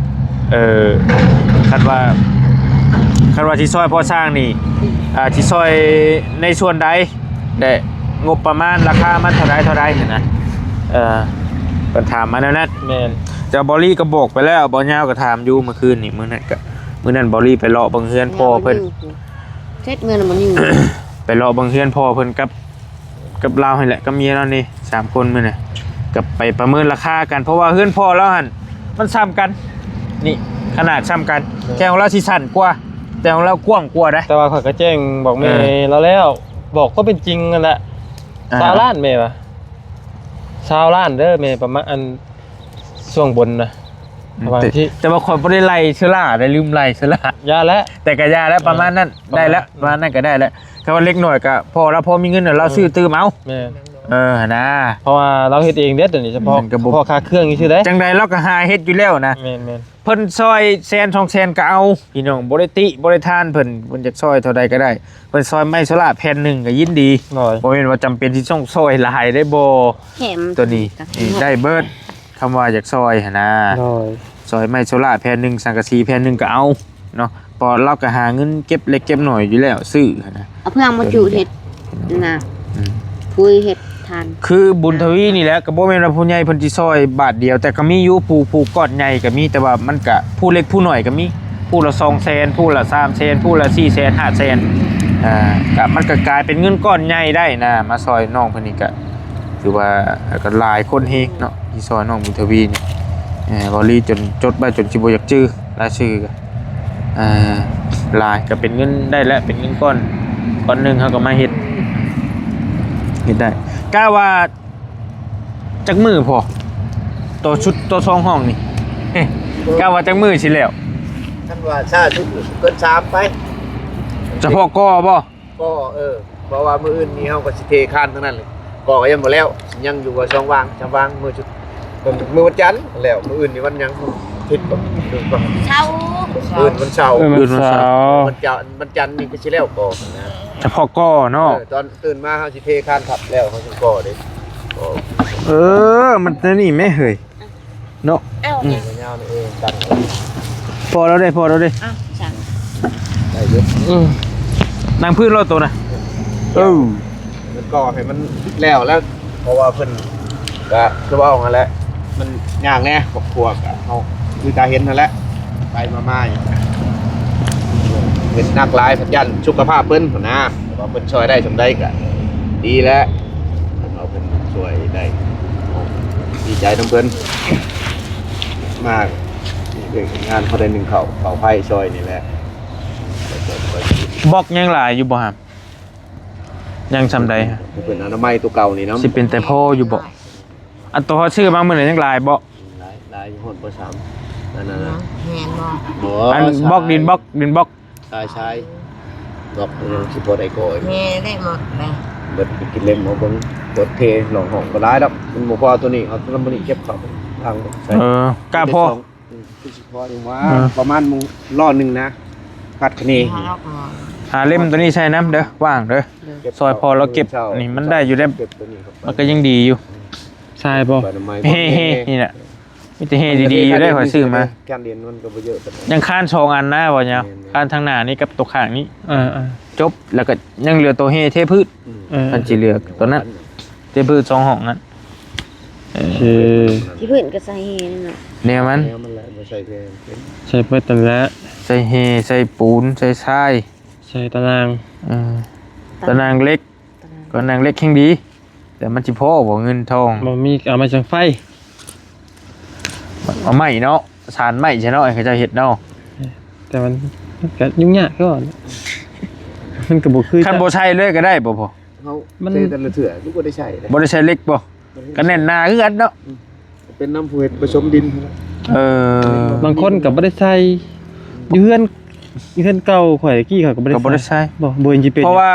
ເອີ ຄັນວ່າ ຄັນວ່າຊິຊ່ອຍພໍ່ຊ່າງນີ້ ອ່າ ຊິຊ່ອຍໃນສ່ວນໃດ ແລະ ງົບປະມານລາຄາມັນເທົ່າໃດ ເທົ່າໃດຫັ້ນນະ. ເອີ ເພິ່ນຖາມມາແນວນັ້ນ. ແມ່ນ ແຕ່ເບົາລີກໍບອກໄປແລ້ວ ເບົາຍາວກໍຖາມຢູ່ມື້ຄືນນີ້ ມື້ນັ້ນກໍ ມື້ນັ້ນເບົາລີໄປເລາະເບິ່ງເຮືອນພໍ່ເພິ່ນ ເສັດເງິນມັນຢູ່ ໄປເລາະເບິ່ງເຮືອນພໍ່ເພິ່ນກັບ ກັບລາວຫັ້ນແຫຼະ ກັບເມຍລາວນີ້ ສາມຄົນມື້ນີ້ ກັບໄປປະເມີນລາຄາກັນ ເພາະວ່າເຮືອນພໍ່ລາວຫັ້ນມັນສ່ຳກັນ ນີ້ຂະໜາດສ່ຳກັນ ແຕ່ຂອງລາວຊິສັ້ນກວ່າ ແຕ່ຂອງລາວກວ້າງກວ່າເດ້. ແຕ່ວ່າຂ້ອຍກໍແຈ້ງບອກແມ່ ເອີ ລາວແລ້ວ ບອກຄວາມເປັນຈິງຫັ້ນແຫຼະ. ອ່າ ຊາວລ້ານແມ່ວ່າ ຊາວລ້ານເດີແມ່ ປະມານ ອັນ ຊ່ວງບົນນະ ອືມ ປະມານ ແຕ່ ທີ່ ແຕ່ວ່າຂ້ອຍບໍ່ໄດ້ໄລ່ເຊື້ອລາ ໄດ້ລືມໄລ່ເຊື້ອລາ ຢ່າແຫຼະ ແຕ່ກໍຢ່າແຫຼະ ເອີ ປະມານນັ້ນ ປະມານ ໄດ້ແລ້ວ ປະມານນັ້ນກໍໄດ້ແລ້ວ. ຄັນວ່າເລັກນ້ອຍກໍພໍລະ ພໍມີເງິນແລ້ວ ເອີ ຊື້ຕື່ມເອົາ. ແມ່ນ ເອີ ຫັ້ນນະ ເພາະວ່າລາວເຮັດເອງເດ້ ຕົວນີ້ ສະເພາະ ແມ່ນ ກໍບໍ່ ສະເພາະຄ່າເຄື່ອງຊື່ໆເດ້ ຈັ່ງໃດລາວກໍຫາເຮັດຢູ່ແລ້ວນະ. ແມ່ນໆ ເພິ່ນຊ່ອຍແສນສອງແສນກໍເອົາ ພີ່ນ້ອງ ບໍ່ໄດ້ຕິບໍ່ໄດ້ທານເພິ່ນ ເພິ່ນຢາກຊ່ອຍເທົ່າໃດກໍໄດ້ ເພິ່ນຊ່ອຍໄມ້ໂຊລາແຜ່ນໜຶ່ງກໍຍິນດີ. ໂດຍ ບໍ່ແມ່ນວ່າຈຳເປັນຊິຕ້ອງຊ່ອຍຫຼາຍເດ້ ບໍ່ ແຖມ ຕົວນີ້ ກໍ ນີ້ໄດ້ເບິດ ຄຳວ່າຢາກຊ່ອຍຫັ້ນນະ. ໂດຍ ຊ່ອຍໄມ້ໂຊລາແຜ່ນໜຶ່ງ ສັງກະສີແຜ່ນໜຶ່ງກໍເອົາເນາະ ເພາະລາວກໍຫາເງິນເກັບເລັກເກັບໜ້ອຍຢູ່ແລ້ວ ຊື້ຫັ້ນນະ ເອົາເພື່ອງມາຈຸເຮັດນະ ອືມ ປຸຍເຮັດ ທ່ານ ຄືບຸນທະວີນີ້ແຫຼະ ກໍບໍ່ແມ່ນວ່າຜູ້ໃຫຍ່ເພິ່ນຊິຊ່ອຍບາດດຽວ ແຕ່ກໍມີຢູ່ ຜູ້ ຜູ້ກ້ອນໃຫຍ່ກໍມີ ແຕ່ວ່າມັນກະຜູ້ເລັກຜູ້ນ້ອຍກໍມີ ຜູ້ລະສອງແສນ ຜູ້ລະສາມແສນ ຜູ້ລະສີ່ແສນ ຫ້າແສນ ອ່າ ກະ ມັນກະກາຍເປັນເງິນກ້ອນໃຫຍ່ໄດ້ນະ ມາຊ່ອຍນ້ອງເພິ່ນນີ້ກະ ຖືວ່າກະຫຼາຍຄົນເຮງເນາະ ທີ່ຊ່ອຍນ້ອງບຸນທະວີນີ້ ເອີ ເວົ້າລີຈົນຈົດໄວ້ຈົນຊິບໍ່ຢາກຈື່ລາຍຊື່ ອ່າ ຫຼາຍ ກະເປັນເງິນໄດ້ແຫຼະ ເປັນເງິນກ້ອນ ກ້ອນໜຶ່ງ ເຮົາກະມາເຮັດ ເຮັດໄດ້ ກະວ່າ ຈັກມື້ພໍ ຕໍ່ຊຸດຕໍ່ສອງຫ້ອງນີ້ ກະວ່າຈັກມື້ຊິແລ້ວ? ຄັນວ່າຊ້າສຸດກໍເກີນສາມໄປ ສະເພາະກໍ່ບໍ່? ກໍ່ ເອີ ເພາະວ່າມື້ອື່ນນີ້ເຮົາກໍຊິເທຄານທັງນັ້ນເລີຍ ກໍ່ກໍຍັງບໍ່ແລ້ວ ຍັງຢູ່ວ່າສອງວາງສາມວາງ ມື້ຊຸດ ມື້ວັນຈັນແລ້ວ ມື້ອື່ນນີ້ວັນຫຍັງ? ທິດບໍ່? ເສົາ ມື້ອື່ນວັນເສົາ ເອີ ມື້ອື່ນວັນເສົາ ວັນຈັນ ວັນຈັນນີ້ກໍຊິແລ້ວກໍ່ນະ ສະເພາະກໍ່ເນາະ ເອີ ຕອນ ຕື່ນມາເຮົາຊິເທຄານທັບແລ້ວ ເຮົາຈຶ່ງກໍ່ເດ້ ເອີ ມັນແນວນີ້ແມເຮີ້ຍ ເນາະ ເອົາ ອືມ ຍາວໆ ເອີ ຕັດ ພໍແລ້ວເດ້ ພໍແລ້ວເດ້ ເອົາ ສັ່ງ ໄດ້ຢູ່ ອືມ ນັ່ງພື້ນໂລດໂຕນະ ເອີ ມັນກໍ່ໃຫ້ມັນແລ້ວ ແລ້ວ ເພາະວ່າເພິ່ນກະຄືເວົ້າຫັ້ນແຫຼະ ມັນຍາກແດ່ ຄອບຄົວກະເຮົາຄືຕາເຫັນຫັ້ນແຫຼະ ໄປມາໆ ເຮັດໜັກຫຼາຍ ພັດຢ້ານສຸຂະພາບເພິ່ນຫັ້ນນະ ແຕ່ວ່າເພິ່ນຊ່ອຍໄດ້ສ່ຳໃດກະດີແລ້ວ ເຮົາເພິ່ນຊ່ວຍໄດ້ ດີໃຈນຳເພິ່ນ ມາເຮັດງານເຮົາໄດ້ໜຶ້ງເຂົ້າ ເຂົ້າໄຟຊ່ອຍນີ້ແຫຼະ ບລັອກຍັງຫຼາຍຢູ່ບໍ່ຫາ? ຍັງສ່ຳໃດ? ເປັນອະນາໄມຕົວເກົ່ານີ້ນຳ ຊິເປັນແຕ່ພໍຢູ່ບໍ່? ອັນໂຕເຮົາຊື້ມາມື້ນັ້ນຍັງຫຼາຍບໍ່? ຫຼາຍ ຫຼາຍຢູ່ ຮອດບໍ່ສາມ ອັນນັ້ນນະ ແມ່ນບໍ່? ບໍ່ ອັນບລັອກດິນ ບລັອກດິນ ບລັອກ ຊາຍ ຊາຍ ບລັອກຍັງຊິພໍໄດ້ກໍ່ຢູ່ ແມ່ໄດ້ໝົດແຫຼະ ເບິດກິນເລັມເອົາເບິ່ງ ເບິດເທ ລອງຫ້ອງບໍ່ຫຼາຍດອກ ມັນບໍ່ພໍໂຕນີ້ ເອົາໂຕນັ້ນໂຕນີ້ເກັບເຂົ້າທາງໃສ່ ເອີ ກະພໍ ອືມ ຄືຊິພໍຢູ່ວ່າ ເອີ ປະມານມື້ລ້ອໜຶ່ງນະ ຄາດຄະເນ ຫາເລັມໂຕນີ້ໃສ່ນຳເດີ ວ່າງເດີ ຊ່ອຍພໍ່ລາວເກັບ ນີ້ມັນໄດ້ຢູ່ເດ້ ມັນກະຍັງດີຢູ່ ຊາຍບໍ່ ເຮ ເຮ ນີ້ແຫຼະ ມີແຕ່ເຮດີໆຢູ່ເດ້ ຂ້ອຍຊື້ມາ ຄານດິນມັນກໍບໍ່ເຍອະປານໃດ ຍັງຄານສອງອັນນະ ບໍ່ຍາວ ແມ່ນໆ ຄານທາງໜ້ານີ້ກັບໂຕຂ້າງນີ້ ເອີໆ ຈົບ ແລ້ວກໍຍັງເຫຼືອໂຕເຮເທພື້ນ ອືມ ເອີ ຄັນຊິເຫຼືອໂຕນັ້ນ ເທພື້ນສອງຫ້ອງນັ້ນ ເອີ ທີ່ພື້ນກໍໃສ່ເຮນັ້ນເນາະ ແນວມັນ ແນວມັນແຫຼະ ບໍ່ໃສ່ເພ ໃສ່ເພິ່ນນັ້ນແຫຼະ ໃສ່ເຮ ໃສ່ປູນ ໃສ່ຊາຍ ໃສ່ຕາໜ່າງ ເອີ ຕາໜ່າງເຫຼັກ ຕາໜ່າງເຫຼັກແຮ່ງດີ ແຕ່ມັນຊິພໍບໍ່ເງິນທອງ ບໍ່ມີ ເອົາໄມ້ສັງໄຟ ເອົາໄມ້ເນາະ ສານໄມ້ຊະເນາະ ໃຫ້ເຂົາເຈົ້າເຮັດເນາະ ແຕ່ມັນ ມັນກໍຫຍຸ້ງຍາກຄືກັນ ມັນກໍບໍ່ຄື ຄັນບໍ່ໃສ່ເລີຍກໍໄດ້ບໍ່ພໍ່? ເຮົາ ມັນ ເທແຕ່ລະເທື່ອຄືບໍ່ໄດ້ໃສ່ເດ້ ບໍ່ໄດ້ໃສ່ເຫຼັກບໍ່? ກໍແໜ້ນໜາຄືກັນເນາະ ອືມ ເປັນນຳຜູ້ເຮັດປະສົມດິນ ເອີ ບາງຄົນກໍບໍ່ໄດ້ໃສ່ ຢູ່ເຮືອນ ຢູ່ເຮືອນເກົ່າຂ້ອຍຕະກີ້ ຂ້ອຍກໍບໍ່ໄດ້ ກໍບໍ່ໄດ້ໃສ່ ໃສ່ ບໍ່ ບໍ່ເຫັນຊິເປັນ ເພາະວ່າ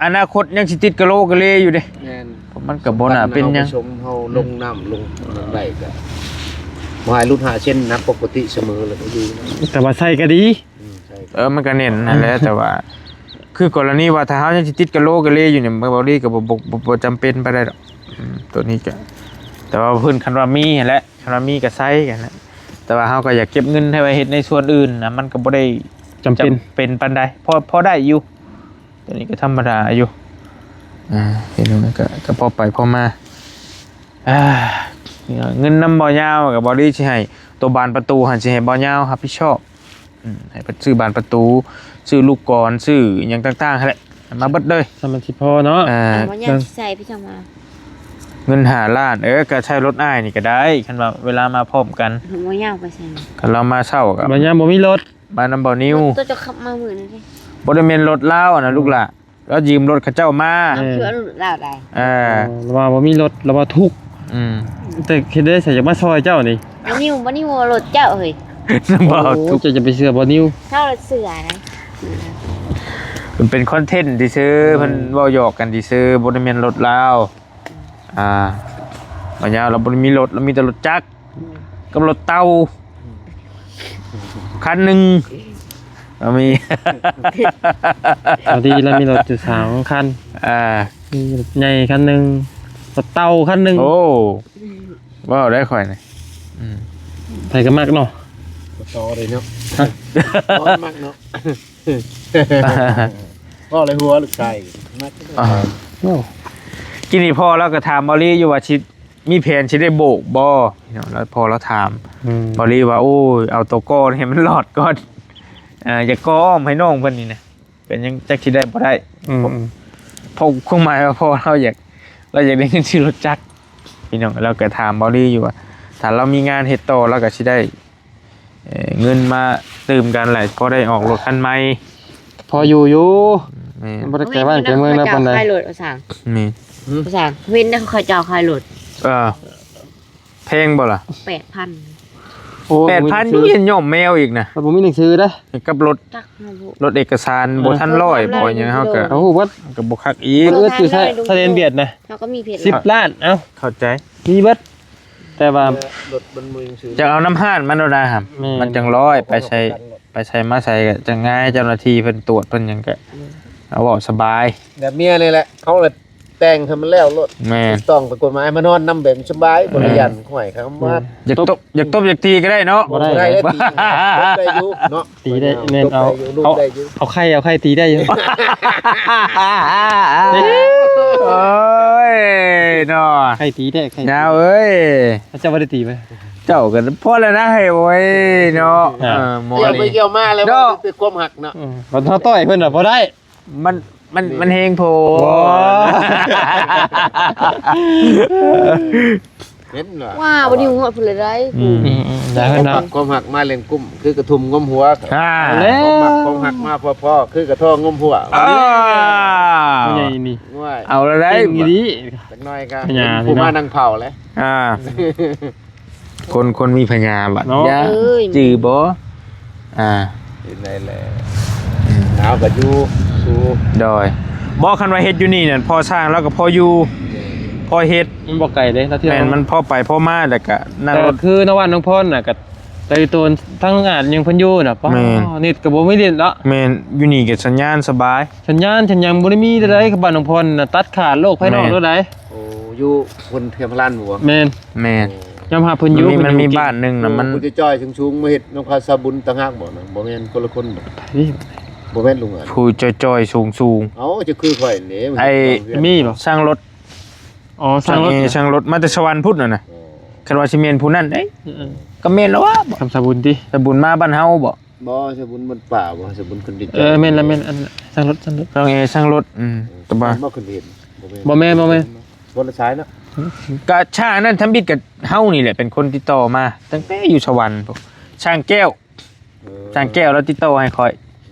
ອະນາຄົດຍັງຊິຕິດກະໂຫຼກະເລຢູ່ເດ້ ແມ່ນ ມັນກໍບໍ່ໜ້າເປັນຫຍັງ ສົມເຮົາລົງນ້ຳລົງໄດ້ກໍບໍ່ໃຫ້ຫຼຸດຫ້າເຊັນນະ ປົກກະຕິສະເໝີແລ້ວກໍຢູ່ ແຕ່ວ່າໃສ່ກໍດີ ອືມ ໃສ່ ເອີ ມັນກໍແໜ້ນຫັ້ນແຫຼະ ແຕ່ວ່າ ຄືກໍລະນີວ່າຖ້າເຮົາຍັງຊິຕິດກະໂຫຼກະເລຢູ່ນີ້ ເບົາລີກໍບໍ່ ບໍ່ ບໍ່ ບໍ່ຈຳເປັນປານໃດດອກ ອືມ ໂຕນີ້ກໍ ແຕ່ວ່າເພິ່ນ ຄັນວ່າມີຫັ້ນແຫຼະ ຄັນວ່າມີກໍໃສ່ກັນນະ ແຕ່ວ່າເຮົາກໍຢາກເກັບເງິນໃຫ້ໄວ້ເຮັດໃນສ່ວນອື່ນນະ ມັນກໍບໍ່ໄດ້ຈຳເປັນ ຈຳເປັນປານໃດ ພໍ ພໍໄດ້ຢູ່ ໂຕນີ້ກໍທຳມະດາຢູ່ ອ່າ ເຮັດແນວນັ້ນກໍ ກໍພໍໄປພໍມາ ອ່າ ເງິນນຳບໍ່ຍາວກໍບໍ່ດີ ຊິໃຫ້ໂຕບານປະຕູຫັ້ນ ຊິໃຫ້ບໍ່ຍາວຮັບຜິດຊອບ ອືມ ໃຫ້ເພິ່ນຊື້ບານປະຕູ ຊື້ລູກກອນ ຊື້ຫຍັງຕ່າງໆຫັ້ນແຫຼະ ມາເບິດເລີຍ ສຳມັນຊິພໍເນາະ ອ່າ ອັນບໍ່ຍາວຊິໃສ່ໄປຈັ່ງວ່າ ເງິນຫ້າລ້ານ ເອີ ກໍໃຊ້ລົດອ້າຍນີ້ກໍໄດ້ ຄັນວ່າເວລາມາພ້ອມກັນ ບໍ່ຍາວໄປໃສ່ ຄັນລາວມາເຊົ້າກໍ ບໍ່ຍາວບໍ່ມີລົດ ມານຳບ່າວນິວ ໂຕເຈົ້າຂັບມາມື້ນັ້ນເດ້ ບໍ່ໄດ້ແມ່ນລົດລາວນະ ອືມ ລູກຫຼ້າ ລາວຢືມລົດເຂົາເຈົ້າມາ ເອີ ລາວໄດ້ ເອີ ລາວວ່າບໍ່ມີລົດ ລາວວ່າທຸກ ອືມ ແຕ່ເຮັດໄດ້ໃສຢາກມາຊ່ອຍເຈົ້ານີ້ ບ່າວນິວ ບ່າວນິວເອົາລົດເຈົ້າເຮີ້ຍ ບໍ່ທຸກ ໂອ້ ເຈົ້າຢ່າໄປເຊື່ອບ່າວນິວ ເຮົາລະເຊື່ອນະ ມັນເປັນຄອນເທັນຊື່ໆ ເອີ ເພິ່ນເວົ້າຫຍອກກັນຊື່ໆ ບໍ່ໄດ້ແມ່ນລົດລາວ ອ່າ ບ່າວຍາວລາວບໍ່ໄດ້ມີລົດ ລາວມີແຕ່ລົດຈັກ ອືມ ກັບລົດເຕົ່າ ອືມ ຄັນໜຶ່ງ ລາວມີ ພໍດີລາວມີລົດຢູ່ສາມຄັນ ອ່າ ມີລົດໃຫຍ່ຄັນໜຶ່ງ ລົດເຕົ່າຄັນໜຶ່ງ ໂອ້ ເວົ້າໄດ້ຂ້ອຍນີ້ ອືມ ໃຜກໍມັກເນາະ ບໍ່ຕໍ່ເລີຍເນາະ ຮະ ບໍ່ມັກເນາະ ພໍ່ເລີຍຫົວລູກຊາຍ ມາ ອ່າ ໂອ້ ກິນນີ້ພໍ່ລາວກໍຖາມບ່າວລີຢູ່ວ່າຊິມີແຜນຊິໄດ້ໂບກບໍ່ເນາະ ແລ້ວພໍ່ລາວຖາມ ອືມ ບ່າວລີວ່າ ໂອ້ຍ ເອົາໂຕກໍ່ໃຫ້ມັນລອດກ່ອນ ເອີ ຢາກກໍ່ອ້ອມໃຫ້ນ້ອງເພິ່ນນີ້ນະ ກໍຍັງຈັກຊິໄດ້ບໍ່ໄດ້. ອືມ ເພາະຄວາມໝາຍວ່າພໍ່ລາວຢາກ ລາວຢາກໄດ້ເງິນຊື້ລົດຈັກ ພີ່ນ້ອງ. ລາວກໍຖາມເບົາລີຢູ່ວ່າ ຖ້າລາວມີງານເຮັດຕໍ່ ລາວກໍຊິໄດ້ ເອີ ເງິນມາຕື່ມກັນແຫຼະ ພໍໄດ້ອອກລົດຄັນໃໝ່. ພໍຢູ່ຢູ່ ແມ່ນ ມັນບໍ່ໄດ້ໄກບ້ານໄກເມືອງແລ້ວປານໃດ. ເຂົາເຈົ້າຂາຍລົດວ່າຊັ້ນ. ແມ່ນ ວ່າຊັ້ນ ເຫັນແຕ່ເຂົາເຈົ້າຂາຍລົດ. ເອີ ແພງບໍ່ລະ? ແປດພັນ. ໂອ້ ແປດພັນ ບໍ່ມີໜັງສື ຢູ່ ຍັງຍ້ອມແມວອີກນະ. ມັນບໍ່ມີໜັງສືເດ້ ກັບລົດ ຈັກນະ ລົດເອກະສານ ເອີ ບໍ່ທັນຮ້ອຍ ບໍ່ທັນຮ້ອຍ ບໍ່ຫຍັງ ເຮົາກໍ ເຮົາຮູ້ເບິດ ກໍບໍ່ຄັກອີກ. ເອີ ຢູ່ທະເບຍນຫວຽດນະ ເອີ ສິບລ້ານ ເອົ້າ ເຂົ້າໃຈ ມີເບິດ. ແຕ່ວ່າ ເອີ ລົດມັນບໍ່ມີໜັງສື ຈະເອົານຳຮ້ານມັນໂລດນະ. ແມ່ນ ມັນຈັ່ງຮ້ອຍ ໄປໃສ ໄປໃສມາໃສກໍຈັ່ງງ່າຍ ເຈົ້າໜ້າທີ່ເພິ່ນຕວດເພິ່ນຫຍັງກໍ ເອີ ເອົາເວົ້າສະບາຍ. ແບບເມຍນີ້ແຫຼະ ເຮົາລະແຕ່ງໃຫ້ມັນແລ້ວໂລດ. ແມ່ນ ຖືກຕ້ອງຕາມກົດໝາຍ ມານອນນຳແບບສະບາຍ ເອີ ບໍ່ໄດ້ຢ້ານ. ຫ້ວຍ ເຂົາມາ ແມ່ນ ຢາກຕົບ ຢາກຕົບຢາກຕີກໍໄດ້ເນາະ. ບໍ່ໄດ້ ບໍ່ໄດ້ແຫຼະ ຕີ ຕົບໄດ້ຢູ່ເນາະ. ຕີໄດ້ ແມ່ນ ເອົາ ເອົາ ເອົາໄດ້ຢູ່ ເອົາໄຂ່ ເອົາໄຂ່ຕີໄດ້ຢູ່. ໂອ້ຍເນາະ ໄຂ່ຕີໄດ້ ໄຂ່ຕີ ຍາວເອີຍ ເຈົ້າບໍ່ໄດ້ຕີໄປ. ເຈົ້າກໍພໍແລ້ວນະ ໃຫ້ໂອ້ຍເນາະ. ອ່າ ເອີ ໝໍ ກ່ຽວໄປກ່ຽວມາແລ້ວ ເນາະ ມັນເປັນຄວາມຮັກເນາະ. ອືມ ມັນເຮົາຕໍ່ໃຫ້ເພິ່ນນະບໍ່ໄດ້ ມັນ ມັນ ມັນແຮງໂພດ. ເຫັນບໍ່ ວ້າ ບໍ່ໄດ້ຮອດພຸ້ນເລີຍໄດ໋. ອືມ ອືມ ອືມ ໄດ້ເນາະ ຄວາມຮັກມາເຫຼັ້ງກຸ້ມ ຄືກະທຸ່ມງົມຫົວ. ອ່າ ຄວາມຮັກ ຄວາມຮັກມາພໍໆ ຄືກະທ້ອງງົມຫົວ. ອ່າ ຜູ້ໃຫຍ່ນີ້ ເອົາລະໄດ໋ ເກັ່ງອີ່ຫຼີ. ຈັກໜ້ອຍກໍ ພະຍາ ເປັນຜູ້ມານັ່ງເຝົ້າແຫຼະ. ອ່າ ຄົນ ຄົນມີພະຍາບັດເນາະ ຢ່າ ເອີຍ ຈື່ບໍ່? ອ່າ ຢູ່ໃນແຫຼະ ອືມ ເອົາກໍຢູ່ສູ່ ໂດຍ ບໍ່ ຄັນວ່າເຮັດຢູ່ນີ້ນັ້ນ ພໍສ້າງແລ້ວກໍພໍຢູ່ ພໍເຮັດ. ມັນບໍ່ໄກເດ້ ລາວທ່ຽວ ແມ່ນ ມັນພໍໄປພໍມາ ແລ້ວກໍນັ່ງລົດ ຄືນະວັນນ້ອງພອນນະ ກໍໄດ້ໂຕນທັງອາດຍັງເພິ່ນຢູ່ນະ. ແມ່ນ ເນັດກໍບໍ່ມີເນັດເນາະ. ແມ່ນ ຢູ່ນີ້ກໍສັນຍານສະບາຍ ສັນຍານ ສັນຍານບໍ່ໄດ້ມີໃດໆ ກັບບ້ານນ້ອງພອນນະ ຕັດຂາດໂລກພາຍນອກໂລດໃດ໋. ໂອ້ ຢູ່ຄົນເທມພະລານບໍ່? ແມ່ນ ແມ່ນ ຍອມຮັບເພິ່ນຢູ່. ມັນມີ ມັນມີບ້ານໜຶ່ງນະ ມັນ ຜູ້ຈ່ອຍໆ ສູງໆ ມາເຮັດນຳຂ້າວສາບຸນຕ່າງຫາກບໍ່ນະ? ບໍ່ແມ່ນ ຄົນລະຄົນບໍ່? ນີ້ ບໍ່ແມ່ນລຸງອາດ ຜູ້ຈ່ອຍໆ ສູງໆ. ເອົ້າ ຈະຄືຂ້ອຍນີ້ ໄອ້ ມີບໍ່? ຊ່າງລົດ. ອໍ ຊ່າງລົດ ຊ່າງລົດມາແຕ່ສະຫວັນພຸ້ນນະ. ອໍ ຄັນວ່າຊິແມ່ນຜູ້ນັ້ນເດ້. ເອີ ກໍແມ່ນແລ້ວວະ ຄຳສາບຸນຕິ? ສາບຸນມາບ້ານເຮົາບໍ່? ບໍ່ ສາບຸນບ້ານປ່າບໍ່? ສາບຸນຄົນຕິດ ເອີ ແມ່ນລະ ແມ່ນ ອັນຊ່າງລົດ ຊ່າງລົດ ນ້ອງເອ ຊ່າງລົດ. ອືມ ແຕ່ວ່າ ບໍ່ ຄືເຫັນ ບໍ່ແມ່ນ ບໍ່ແມ່ນ ບໍ່ແມ່ນ ຄົນລະສາຍເນາະ. ກະຊ່າງນັ້ນທຳອິດກະເຮົານີ້ແຫຼະເປັນຄົນຕິດຕໍ່ມາ ຕັ້ງແຕ່ຢູ່ສະຫວັນພຸ້ນ ຊ່າງແກ້ວ. ເອີ ຊ່າງແກ້ວລາວຕິດຕໍ່ໃຫ້ຂ້ອຍ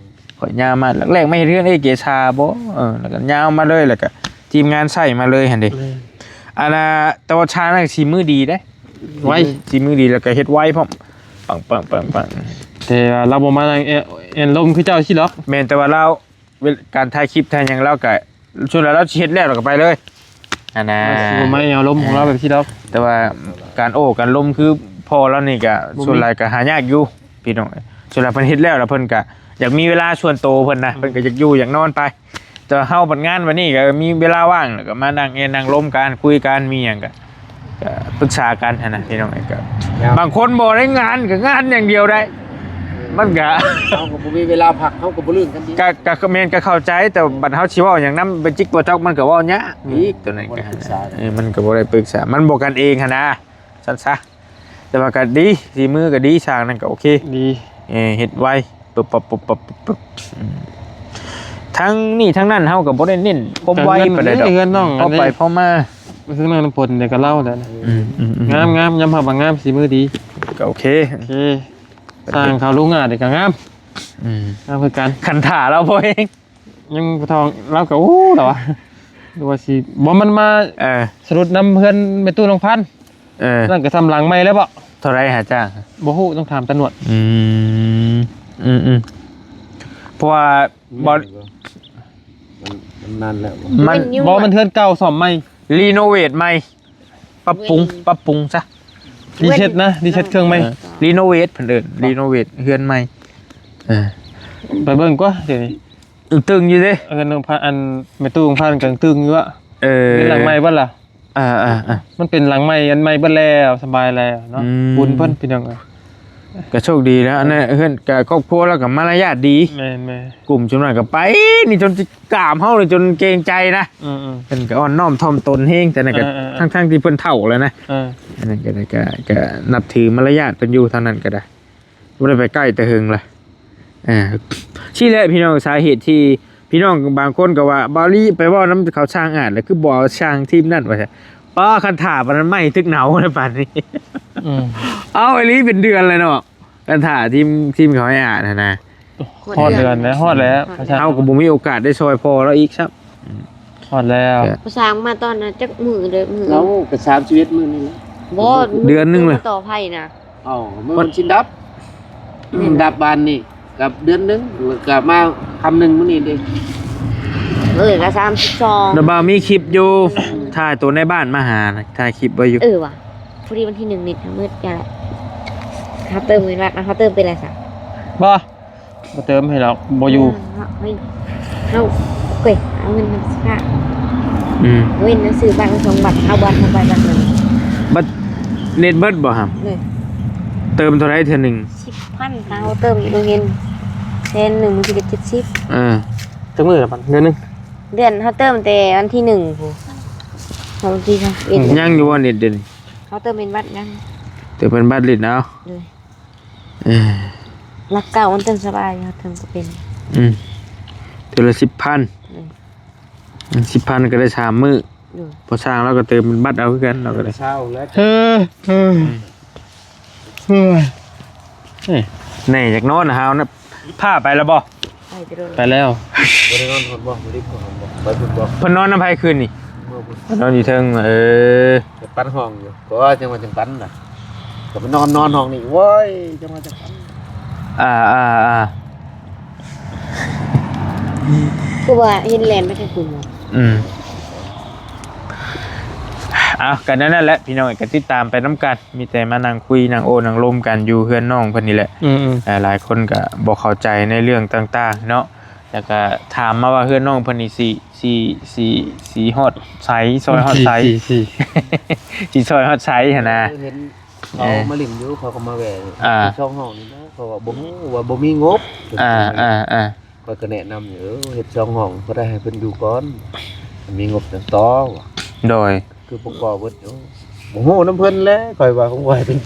ຂ້ອຍຍາວມາ ແລກໆ ມາເຮັດເຮືອນເອເກຊາບໍ່? ເອີ ແລ້ວກໍຍາວມາເລີຍ ແລ້ວກໍທີມງານໃຊ້ມາເລີຍຫັ້ນເດ. ແມ່ນ ອັນນ່າ ແຕ່ວ່າຊ່າງນັ້ນສີມືດີເດ້ ໄວ ສີມືດີ ແລ້ວກໍເຮັດໄວພ້ອມ ປັງໆໆໆ. ແຕ່ວ່າລາວບໍ່ມານັ່ງແອ ແອນລົມຄືເຈົ້າຊີ້ດອກ. ແມ່ນ ແຕ່ວ່າລາວ ເວລາ ການຖ່າຍຄລິບຖ່າຍຫຍັງລາວກໍ ສ່ວນຫຼາຍລາວຊິເຮັດແລ້ວລາວກໍໄປເລີຍຫັ້ນນະ. ລາວຊິບໍ່ມາແອວລົມຂອງລາວແບບຊີ້ດອກ. ແຕ່ວ່າການໂອ້ການລົມຄືພໍ່ລາວນີ້ກໍ ບໍ່ມີ ສ່ວນຫຼາຍກໍຫາຍາກຢູ່ພີ່ນ້ອງ. ສ່ວນຫຼາຍເພິ່ນເຮັດແລ້ວ ແລ້ວເພິ່ນກໍຢາກມີເວລາສ່ວນໂຕເພິ່ນນະ ອືມ ເພິ່ນກໍຢາກຢູ່ຢາກນອນໄປ. ແຕ່ເຮົາບັດງານບັດນີ້ກໍມີເວລາວ່າງ ແລ້ວກໍມານັ່ງແອ ນັ່ງລົມກັນ ຄຸຍກັນ ມີຫຍັງກໍ ກໍປຶກສາກັນຫັ້ນນະພີ່ນ້ອງ. ກໍ ແລ້ວ ບາງຄົນບໍ່ໄດ້ງານ ກໍງານຢ່າງດຽວໄດ້ ມັນກໍ ເຮົາກໍບໍ່ມີເວລາພັກ ເຮົາກໍບໍ່ລຶ້ງກັນຕິ. ກໍ ກໍແມ່ນ ກໍເຂົ້າໃຈ ແຕ່ບັດເຮົາຊິເວົ້າຫຍັງນຳ ໄປຈິກບໍ່ຈອກ ມັນກໍເວົ້າຍາກອີກ. ໂຕນັ້ນກໍ ເອີ ມັນກໍບໍ່ໄດ້ປຶກສາ ມັນບໍ່ກັນເອງຫັ້ນນະ ຊັ້ນຊະ. ແຕ່ວ່າກໍດີ ສີມືກໍດີ ຊ່າງນັ້ນກໍໂອເຄ ດີ ເອີ ເຮັດໄວ ປຶບປັບ ປຶບປັບ ປຶບປັບ. ອືມ ທັງນີ້ທັງນັ້ນເຮົາກໍບໍ່ໄດ້ເນັ້ນຄວາມໄວປານໃດດອກ ເຮືອນນ້ອງ ພໍໄປພໍມາ. ເຊິ່ງນາງນ້ຳຝົນນີ້ກໍເລົ່າແລ້ວນະ. ອືມໆໆ ງາມໆ ຍອມຮັບວ່າງາມ ສີມືດີ ກໍໂອເຄ ໂອເຄ. ຊ່າງເຂົາລຸງອາດນີ້ກໍງາມ ອືມ ງາມຄືກັນ ຄັນຖ້າລາວພໍແຮງ. ຍັງບໍ່ທອງ ລາວກໍ ໂອ້ ລາວວ່າ ຫຼືວ່າຊິ ບໍ່ ມັນມາ ເອີ ສະດຸດນຳເຮືອນແມ່ຕູ້ນ້ອງພັນ. ເອີ ນັ້ນກໍທຳຫຼັງໃໝ່ແລ້ວບໍ່? ເທົ່າໃດຫາຈ້າງ? ບໍ່ຮູ້ ຕ້ອງຖາມຕາໜວດ. ອືມ ອືມໆ ເພາະວ່າບໍ່ ມັນ ມັນນານແລ້ວ ມັນ ມັນ ບໍ່ ມັນເຮືອນເກົ່າສ້ອມໃໝ່ ຣີໂນເວດໃໝ່ ປັບປຸງ ເວີຍ ປັບປຸງຊະ ຣີເຊັດນະ ຣີເຊັດເຄື່ອງໃໝ່. ເອີ ຣີໂນເວດ ເພິ່ນເອີ້ນ ຣີໂນເວດເຮືອນໃໝ່. ເອີ ໄປເບິ່ງກວ່າ ດຽວນີ້ ຕຶງໆຢູ່ເດ້ ເອີ ນ້ອງພາ ອັນແມ່ຕູ້ຂອງພານກະຕຶງຢູ່ອະ. ເອີ ເປັນຫຼັງໃໝ່ເບິດລະ. ອ່າໆໆ ມັນເປັນຫຼັງໃໝ່ ອັນໃໝ່ເບິດແລ້ວ ສະບາຍແລ້ວເນາະ. ອືມ ບຸນເພິ່ນ ພີ່ນ້ອງເອີຍ ກໍໂຊກດີແລ້ວ. ອັນນັ້ນເຮືອນກໍຄອບຄົວລາວກໍມາລະຍາດດີ. ແມ່ນໆ ກຸ່ມຊຸມນັ້ນກໍໄປນີ້ຈົນຊິກາມເຮົານີ້ຈົນເກງໃຈນະ. ອືມໆ ເພິ່ນກໍອ່ອນນ້ອມຖ່ອມຕົນແຮງ ແຕ່ນັ້ນກໍ ເອີໆໆ ທັງໆທີ່ເພິ່ນເຖົ້າແລ້ວນະ. ເອີ ອັນນັ້ນກໍໄດ້ ກໍ ກໍນັບຖືມາລະຍາດເພິ່ນຢູ່ທາງນັ້ນກໍໄດ້. ບໍ່ໄດ້ໄປໃກ້ແຕ່ເຫິງລະ. ເອີ ຊີ້ແຫຼະພີ່ນ້ອງ ສາເຫດທີ່ພີ່ນ້ອງບາງຄົນກໍວ່າ ບ່າວລີໄປເວົ້ານຳເຂົາຊ່າງອາດ ແລ້ວຄືບໍ່ເອົາຊ່າງທີມນັ້ນວ່າຊັ້ນ. ປ້າ ຄັນຖ້າປານນັ້ນໄໝ້ຕຶກເນົາແລ້ວປານນີ້. ອືມ ເອົາອີ່ຫຼີເປັນເດືອນແລ້ວເນາະ ຄັນຖ້າທີມ ທີມເຂົາໃຫ້ອາດຫັ້ນນະ. ຮອດເດືອນແລ້ວ ຮອດແລ້ວ ຮອດແລ້ວ ເຮົາກໍບໍ່ມີໂອກາດໄດ້ຊ່ອຍພໍ່ລາວອີກຊ້ຳ. ຮອດແລ້ວ ຜູ້ຊ່າງມາຕອນນັ້ນຈັກມື້ເດີ ມື້ ເອົາ ກໍສາມສິບເອັດມື້ນີ້ແຫຼະ ບໍ່ ເດືອນໜຶ່ງເລີຍ ມາຕໍ່ໄຟນະ. ເອົາ ມັນ ມັນຊິດັບ ອືມ ດັບບານນີ້ກັບເດືອນໜຶ່ງ ແລ້ວກໍມາຄຳໜຶ່ງມື້ນີ້ເດ້. ເອີ ກໍສາມສິບສອງ ແລ້ວບ່າວມີຄລິບຢູ່ ອືມ ຖ່າຍໂຕໃນບ້ານມາຫານະ ຖ່າຍຄລິບໄວ້ຢູ່. ເອີວ່າ ພໍດີວັນທີໜຶ່ງນີ້ມືດຈັ່ງໃດ ເຮົາເຕີມເງິນວັດ ເຮົາເຕີມເປັນລະຊະ ບໍ່ ບໍ່ເຕີມໃຫ້ດອກ ບໍ່ຢູ່. ເອີ ເຮົາ ເຮົາ ເອີຍ ເອົາເງິນມາຊະ. ອືມ ເວັນໜັງສືບັດສອງບັດ ເອົາບັດເຮົາໄປບັດໜຶ່ງ. ບັດເນັດເບິດບໍ່ຫຳ? ເອີ ເຕີມເທົ່າໃດເທື່ອໜຶ່ງ? ສິບພັນ ເຮົາເຕີມຢູ່ໂຮງຮຽນແສນໜຶ່ງ ມັນຊິໄດ້ເຈັດສິບ. ເອີ ຈັກມື້ລະບັດ ເດືອນໜຶ່ງ? ເດືອນ ເຮົາເຕີມແຕ່ວັນທີໜຶ່ງພຸ້ນ ເຮົາວັນທີຊາວເອັດ. ອືມ ຍັງຢູ່ບໍ່ເນັດດຽວນີ້? ເຮົາເຕີມເປັນບັດຍັງ ເຕີມເປັນບັດຫຼິ້ນເອົາ. ເອີ ຫຼັກເກົ້າມັນເຕີມສະບາຍ ເຮົາເຕີມກໍເປັນ. ອືມ ເທື່ອລະສິບພັນ. ເອີ ອືມ ສິບພັນກໍໄດ້ສາມມື້. ໂດຍ ພໍຊ່າງລາວກໍເຕີມເປັນບັດເອົາຄືກັນ ລາວກໍໄດ້. ເອີ ເອີ ເອີ ເອີ ເອີ ແນ່ ຢາກນອນຫາວນະ. ພາໄປແລ້ວບໍ່? ໄປແຕ່ດົນ ໄປແລ້ວ. ບໍ່ໄດ້ນອນພຸ້ນບໍ່? ບໍ່ໄດ້ນອນພຸ້ນບໍ່? ໄປພຸ້ນບໍ່? ເພິ່ນນອນນຳໃຜຄືນນີ້? ເມືອພຸ້ນ ນອນຢູ່ເທິງ. ເອີ ໄປປັນຫ້ອງຢູ່. ກໍວ່າຈັ່ງວ່າຈັ່ງປັນນະ ກໍໄປນອນ ນອນຫ້ອງນີ້. ໂອ້ຍ ຈັ່ງວ່າຈັ່ງປັນ. ອ່າ ອ່າ ອ່າ ຄືວ່າເຫັນແລ່ນໄປທາງພຸ້ນ. ອືມ ເອົາ ກໍແນວນັ້ນແຫຼະພີ່ນ້ອງ ກໍຕິດຕາມໄປນຳກັນ. ມີແຕ່ມານັ່ງຄຸຍນັ່ງໂອ້ນັ່ງລົມກັນຢູ່ເຮືອນນ້ອງເພິ່ນນີ້ແຫຼະ. ອືມໆ ຫຼາຍຄົນກໍບໍ່ເຂົ້າໃຈໃນເລື່ອງຕ່າງໆເນາະ ແລ້ວກໍຖາມມາວ່າເຮືອນນ້ອງເພິ່ນນີ້ຊິ ຊິ ຊິ ຊິຮອດໃສ ຊອຍຮອດໃສ ຊິ ຊິ ຊິ ຊິຊອຍຮອດໃສຫັ້ນນະ. ເອີ ເຫັນເຂົາມາຫຼິ້ນຢູ່ ເຂົາກໍມາແວ່ ອ່າ ເຮັດຊ່ອງຫ້ອງນີ້ນະ ເຂົາວ່າບໍ່ຮູ້ວ່າບໍ່ມີງົບ. ອ່າ ອ່າ ອ່າ ຂ້ອຍກໍແນະນຳຢູ່ ເອີ ເຮັດຊ່ອງຫ້ອງ ເພິ່ນໄດ້ໃຫ້ເພິ່ນຢູ່ກ່ອນ ມີງົບຈັ່ງຕໍ່ວ່າ. ໂດຍ ຄືປະກອບເບິດຢູ່ ບໍ່ຮູ້ນຳເພິ່ນແຫຼະ ຂ້ອຍວ່າ ຂອງຂ້ອຍເປັນ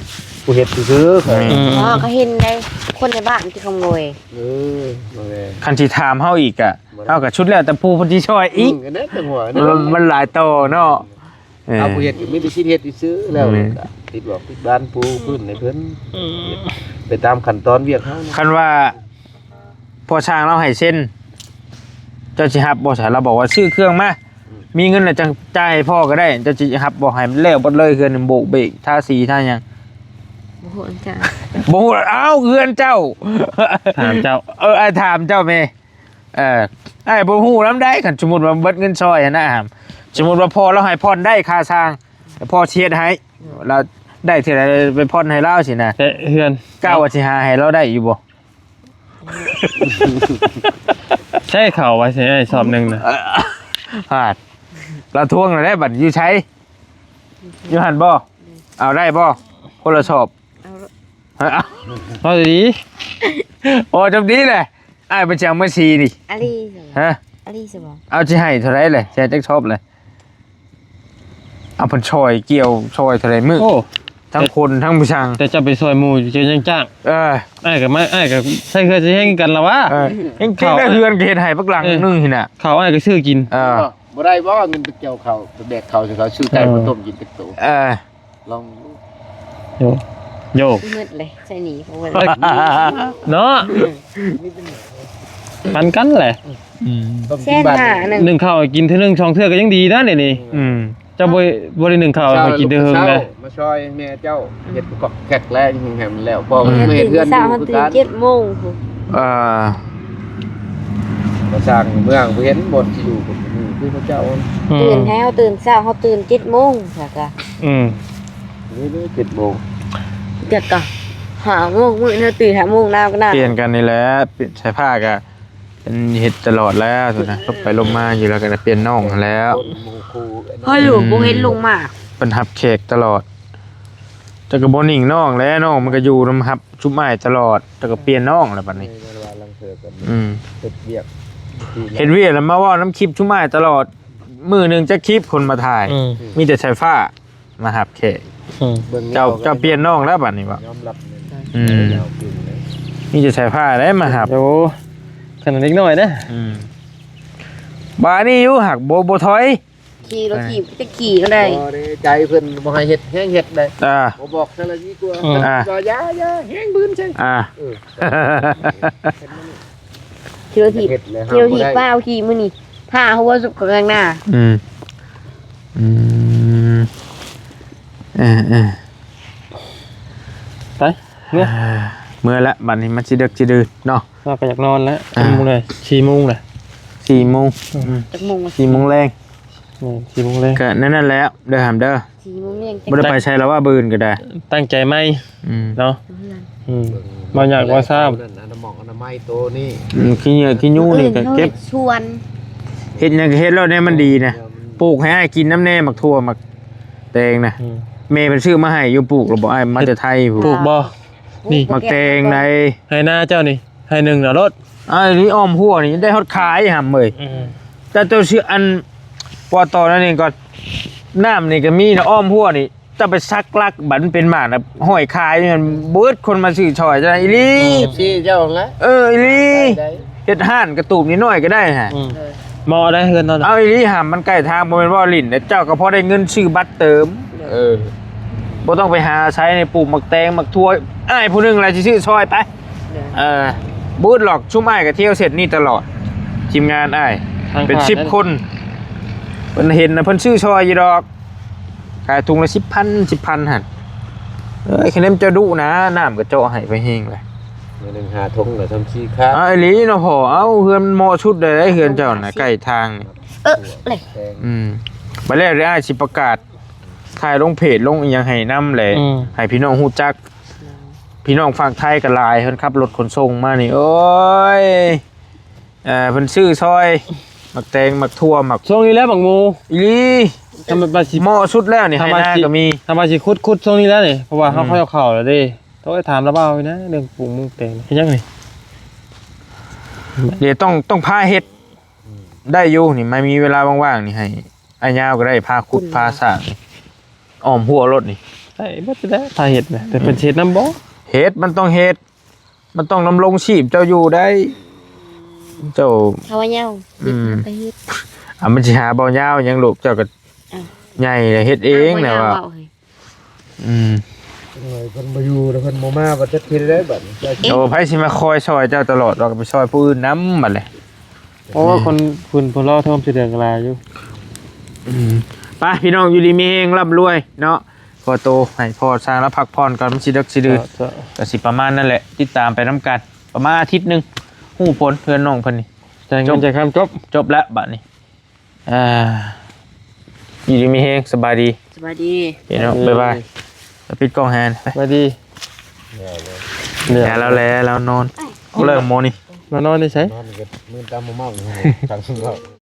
ຜູ້ເຮັດຊື່ໆ. ອືມ ອໍ ກໍເຫັນໄດ໋ ຄົນໃນບ້ານທີ່ຂະໂມຍ. ເອີ ມາແວ່ ຄັນຊິຖາມເຮົາອີກກະ ເຮົາກະສຸດແລ້ວແຕ່ຜູ້ເພິ່ນຊິຊ່ອຍອີກ. ອືມ ອັນນັ້ນຈັງຫວະ ມັນຫຼາຍຕໍ່ເນາະ. ເອີ ເອົາ ຜູ້ເຮັດກໍມີແຕ່ສິເຮັດຊື່ໆ ແລ້ວ ແມ່ນ ກໍຕິດບອກຕິດບານປູພື້ນໃຫ້ເພິ່ນ. ອືມ ໄປຕາມຂັ້ນຕອນວຽກເຮົາເນາະ. ຄັນວ່າພໍ່ຊ່າງລາວໃຫ້ເຊັນ ເຈົ້າຊິຮັບບໍ່? ລາວບອກວ່າຊື້ເຄື່ອງມາ ອືມ ມີເງິນແລ້ວຈັ່ງຈ່າຍໃຫ້ພໍ່ກໍໄດ້. ເຈົ້າຊິຮັບບໍ່? ໃຫ້ມັນແລ້ວເບິດເລີຍ ເຮືອນໂບກເບກ ທາສີທາຫຍັງ. ບໍ່ຮູ້ ອ້າວ ເຮືອນເຈົ້າ ຖາມເຈົ້າ. ເອີ ອ້າຍຖາມເຈົ້າແມ່. ເອີ ອ້າຍບໍ່ຮູ້ນຳໃດ໋ ຄັນສົມມຸດວ່າເບິດເງິນຊ່ອຍຫັ້ນນະ. ສົມມຸດວ່າພໍ່ລາວໃຫ້ຜ່ອນໄດ້ຄ່າຊ່າງ ແລ້ວພໍ່ຊິເຮັດໃຫ້ ລາວໄດ້ເທື່ອໃດໄປຜ່ອນໃຫ້ລາວຊີ້ນະ. ແຕ່ເຮືອນ ກ້າວ່າຊິຫາໃຫ້ລາວໄດ້ຢູ່ບໍ່? ໃຊ້ເຂົ້າວ່າຊິໃຫ້ຊອບໜຶ່ງນະ. ເອີ ຫາດ ລາວທວງແລ້ວໃດ໋ ບັດຢູ່ໃສ? ຢູ່ຫັ້ນບໍ່? ເອົາໄດ້ບໍ່? ຄົນລະຊອບ. ເອົາ ເອົາດີໆ ໂອ້ ຈຳດີແຫຼະ. ອ້າຍເພິ່ນຊິເອົາເມືອສີ່ນີ້ ອາລີ ຮະ ອາລີ ຊິບໍ່ ເອົາ ຊິໃຫ້ເທົ່າໃດແຫຼະ? ຊິໃຫ້ຈັກຊອບແຫຼະ? ເອົາ ເພິ່ນຊ່ອຍກ່ຽວ ຊ່ອຍເທົ່າໃດມື້? ໂອ້ ທັງຄົນທັງຜູ້ຊ່າງ. ແຕ່ເຈົ້າໄປຊ່ອຍໝູ່ ເຈົ້າຍັງຈ້າງ. ເອີ ອ້າຍກໍມາ ອ້າຍກໍໃຊ້ເຮືອໃຊ້ແຮງຄືກັນລະວະ. ເອີ ຍັງເຮັດເຮືອນກໍເຮັດໃຫ້ບັກຫຼັງໜຶ່ງຫັ້ນນະ. ເອີ ເຂົ້າອ້າຍກໍຊື້ກິນ. ເອີ ບໍ່ໄດ້ບໍ່? ເງິນໄປກ່ຽວເຂົ້າ ໄປແບກເຂົ້າໃຫ້ເຂົາ ຊື້ໄກ່ມາຕົ້ມກິນຈັກໂຕ. ເອີ ລອງ ໂຍ ໂຍ ໝົດເລີຍ ໃຊ້ໜີ້ເຂົາເບິດ ເນາະ. ປັນກັນແຫຼະ. ອືມ ແສນຫ້າ ໜຶ່ງເຂົ້າໃຫ້ກິນເທື່ອໜຶ່ງສອງເທື່ອກໍຍັງດີນະ ດຽວນີ້. ອືມ ເຈົ້າບໍ່ ບໍ່ໄດ້ໜຶ້ງເຂົ້າໃຫ້ກິນແຕ່ເຫິງນະ. ມາຊ່ອຍແມ່ເຈົ້າເຮັດກອກແກກແລ້ວ ຍັງແຮມແລ້ວ ພໍມາເຮັດເຮືອນຢູ່ຄືກັນ. ເອີ ມາສ້າງເມືອງ ບໍ່ເຫັນບ່ອນຊິຢູ່ ຄືພະເຈົ້າ. ອືມ ຕື່ນແລ້ວ ຕື່ນເຊົ້າ ເຮົາຕື່ນເຈັດໂມງ ແລ້ວກະ ອືມ ນີ້ເຈັດໂມງ ຈັກກະຫ້າໂມງ ມື້ນີ້ຕື່ນຫ້າໂມງ ໜາວກໍໜາວ. ປ່ຽນກັນນີ້ແຫຼະ ໃສ່ຜ້າກະ ເປັນເຮັດຕະຫຼອດແລ້ວ ໂຕນະ ລົບໄປລົບມາຢູ່ ແລ້ວກໍໄດ້ປ່ຽນນ້ອງຫັ້ນແລ້ວ. ເຮົາຢູ່ ອືມ ບໍ່ເຫັນລົງມາ ເພິ່ນຮັບແຂກຕະຫຼອດ ແຕ່ກໍບໍ່ນິ່ງນ້ອງແຫຼະ ນ້ອງມັນກໍຢູ່ນຳຮັບຊຸມອ້າຍຕະຫຼອດ ແຕ່ກໍປ່ຽນນ້ອງແລ້ວບັດນີ້. ອືມ ເຮັດວຽກ ເຮັດວຽກແລ້ວມາເວົ້ານຳຄລິບຊຸມອ້າຍຕະຫຼອດ ມື້ໜຶ່ງຈັກຄລິບຄົນມາຖ່າຍ. ອືມ ມີແຕ່ສາຍຟ້າ ມາຮັບແຂກ. ອືມ ເຈົ້າ ເຈົ້າປ່ຽນນ້ອງແລ້ວບັດນີ້ບໍ່? ຍອມຮັບ ອືມ ມີແຕ່ສາຍຟ້າໄດ້ມາຮັບ. ໂອ້ ຂະໜາດເດັກນ້ອຍເດ້. ອືມ ບາດນີ້ຢູ່ ຫາກບໍ່ ບໍ່ຖອຍ. ຂີ່ລົດຖີບຈະຂີ່ກໍໄດ້. ບໍ່ໄດ້ ໃຈເພິ່ນບໍ່ໃຫ້ເຮັດ ແຮງເຮັດໄດ້. ອ່າ ບໍ່ບອກຊະລະດີກວ່າ. ອືມ ອ່າ ວ່າຢ່າ ຢ່າ ແຮງບືນໃສ່. ອ່າ ເອີ ຂີ່ລົດຖີບ ເຮັດແລ້ວ ຂີ່ລົດຖີບ ຫ້າມບໍ່ໄດ້ ຟ້າວຂີ່ມື້ນີ້ ຖ້າຫົວສຸກກາງໜ້າ. ອືມ ອືມ ເອີ ເອີ ໄປ ເມືອ ເອີ ເມືອລະ. ບັດນີ້ມັນຊິເດິກຊິດື່ນເນາະ ເຮົາກໍຢາກນອນແລ້ວ. ອ່າ ຈັກໂມງແລ້ວ? ສີ່ໂມງແລ້ວ. ສີ່ໂມງ. ອືມ ຈັກໂມງ? ສີ່ໂມງແລງ. ແມ່ນ ສີ່ໂມງແລງ ກໍນັ້ນແຫຼະເດີຫຳເດີ. ສີ່ໂມງແລງ ບໍ່ໄດ້ໄປໃສແລ້ວວ່າ ບືນກໍໄດ້ ຕັ້ງໃຈໃໝ່. ອືມ ເນາະ. ອືມ ບໍ່ຢາກວ່າຊ້ຳ ນັ້ນອະນາມັຍ ອະນາໄມໂຕນີ້. ອືມ ຂີ້ເຫຍື້ອຂີ້ຫຍູ້ນີ້ກໍເກັບ ເຮັດສວນ ເຮັດຫຍັງກໍເຮັດໂລດ ແນວມັນດີນະ. ປູກໃຫ້ອ້າຍກິນນຳແດ່ ໝາກຖົ່ວໝາກແຕງນະ. ອືມ ແມ່ເພິ່ນຊື້ມາໃຫ້ຢູ່. ປູກແລ້ວບໍ່? ອ້າຍມາແຕ່ໄທພຸ້ນ. ປູກບໍ່? ນີ້ ໝາກແຕງໃດ ໄຮ່ນາເຈົ້ານີ້ ໄຮ່ໜຶ່ງນະໂລດ. ອ້າຍ ນີ້ອ້ອມຮົ້ວນີ້ໄດ້ຮອດຂາຍຫຳເອີຍ. ອືມ ແຕ່ເຈົ້າຊື້ອັນ ວ່າຕອນນັ້ນນີ້ກໍ ນ້ຳນີ້ກໍມີນະ ອ້ອມຮົ້ວນີ້ ເຈົ້າໄປສັກຫຼັກ ບັດມັນເປັນໝາກນະ ຫ້ອຍຂາຍ ແມ່ນເບິດຄົນມາຊື້ຊ່ອຍເຈົ້າອີ່ຫຼີ. ເອັຟຊີເຈົ້າຫັ້ນແຫຼະ. ເອີ ອີ່ຫຼີ ໄດ້ ເຮັດຮ້ານກະຕູບນິດໜ້ອຍກໍໄດ້ຫະ. ອືມ ເໝາະໄດ໋ເຮືອນເຮົານະ. ເອົາອີ່ຫຼີຫາ ມັນໃກ້ທາງ ບໍ່ແມ່ນເວົ້າຫຼິ້ນເດ້. ເຈົ້າກໍພໍໄດ້ເງິນຊື້ບັດເຕີມ. ເອີ ບໍ່ຕ້ອງໄປຫາໃສໃນປູກໝາກແຕງໝາກຖົ່ວ. ອ້າຍຜູ້ໜຶ່ງລະຊິຊື້ຊ່ອຍໄປ. ເອີ ບໍ່ອຶດຫຼອກ ຊຸມອ້າຍກໍທ່ຽວເສັ້ນນີ້ຕະຫຼອດ ທີມງານອ້າຍເປັນສິບຄົນ. ເພິ່ນເຫັນນະ ເພິ່ນຊື້ຊ່ອຍຢູ່ດອກ. ຂາຍຖົງລະສິບພັນ ສິບພັນຫັ້ນ. ເອີຍ ຄະແນນເຈົ້າດຸນະ ນ້ຳກໍເຈາະໃຫ້ໄປແຮງເລີຍ. ມື້ໜຶ່ງຫ້າຖົງລະທຳຂີ້ຄ້າ. ເອົາອີ່ຫຼີເນາະພໍ່. ເອົາ ເຮືອນມັນເໝາະສຸດເລີຍ ເຮືອນເຈົ້ານະ ໃກ້ທາງນີ້. ເອີ ເລີຍ. ອືມ ບັດແລ້ວດຽວອ້າຍຊິປະກາດ ຖ່າຍລົງເພຈລົງອີ່ຫຍັງໃຫ້ນຳແຫຼະ. ອືມ ໃຫ້ພີ່ນ້ອງຮູ້ຈັກ. ພີ່ນ້ອງຝັ່ງໄທກໍຫຼາຍ ເພິ່ນຂັບລົດຂົນສົ່ງມານີ້. ໂອ້ຍ ເອີ ເພິ່ນຊື້ຊ່ອຍໝາກແຕງ ໝາກຖົ່ວ ໝາກ ຊ່ວງນີ້ແຫຼະໝາກໝູ່ ອີ່ຫຼີ. ທຳມາຊິ ເໝາະສຸດແລ້ວນີ້ ທຳມາຊິ ໄຮ່ນາກໍມີ. ທຳມາຊິຂຸດ ຂຸດຊ່ວງນີ້ແຫຼະນີ້ ເພາະວ່າເຮົາ ອືມ ເຂົ້າເຂົ້າແລ້ວເດ້. ຕ້ອງໄປຖາມລາວບ່າວນະ ເລື່ອງປູກໝູກແຕງເຮັດຫຍັງນີ້. ດຽວຕ້ອງ ຕ້ອງພາເຮັດ ອືມ ໄດ້ຢູ່ນີ້ ມາມີເວລາວ່າງໆນີ້ ໃຫ້ອ້າຍຍາວກໍໄດ້ພາຂຸດ ອືມ ພາສ້າງ ອ້ອມຮົ້ວໂລດນີ້. ໄດ້ເບິດແຫຼະ ພາເຮັດນະ ແຕ່ເພິ່ນຊິເຮັດນຳບໍ່? ເຮັດ ມັນຕ້ອງເຮັດ. ມັນຕ້ອງດຳລົງຊີບເຈົ້າຢູ່ໄດ້. ເຈົ້າ ເຮົາວ່າຍາວ ອືມ ເຮັດ ເຮັດ ອ່າ ມັນຊິຫາບໍ່ຍາວຫຍັງລູກ ເຈົ້າກໍ ອ່າ ໃຫຍ່ແລ້ວ ເຮັດເອງແລ້ວວ່າ. ອືມ ເພິ່ນບໍ່ຢູ່ແລ້ວ ເພິ່ນບໍ່ມາ ບັດຈັກເຮັດໄດ້ບັດນີ້. ໂອ້ ໃຜຊິມາຄອຍຊ່ອຍເຈົ້າຕະຫຼອດ ວ່າກໍໄປຊ່ອຍຜູ້ອື່ນນຳບັດແຫຼະ. ໂອ້ ຄົນ ຄົນ ຄົນລໍໂຮມຊິເດືອນກະລາຢູ່. ອືມ ໄປ ພີ່ນ້ອງ ຢູ່ດີມີແຮງ ລ່ຳລວຍເນາະ. ຂໍໂຕໃຫ້ພໍ່ຊ່າງລາວພັກຜ່ອນກ່ອນ ມັນຊິເດິກຊິດື່ນ. ເຈົ້າ ເຈົ້າ ກໍຊິປະມານນັ້ນແຫຼະ ຕິດຕາມໄປນຳກັນ ປະມານອາທິດໜຶ່ງ ຮູ້ຜົນເຮືອນນ້ອງເພິ່ນນີ້. ຈ່າຍເງິນຈ່າຍຄຳ ຈົບ ຈົບແລ້ວບັດນີ້. ອ່າ ຢູ່ດີມີແຮງ ສະບາຍດີ ສະບາຍດີ ພີ່ນ້ອງ ບາຍບາຍ. ເອີ ປິດກ້ອງໃຫ້ ບາຍດີ. ຢ່າແລ້ວແຫຼະ ລາວນອນ. ເອົາເລີຍໝໍນີ້ ມານອນຢູ່ໃສ? ນອນກໍມືນຕາມເມົາຢູ່ ທາງເຂົາ.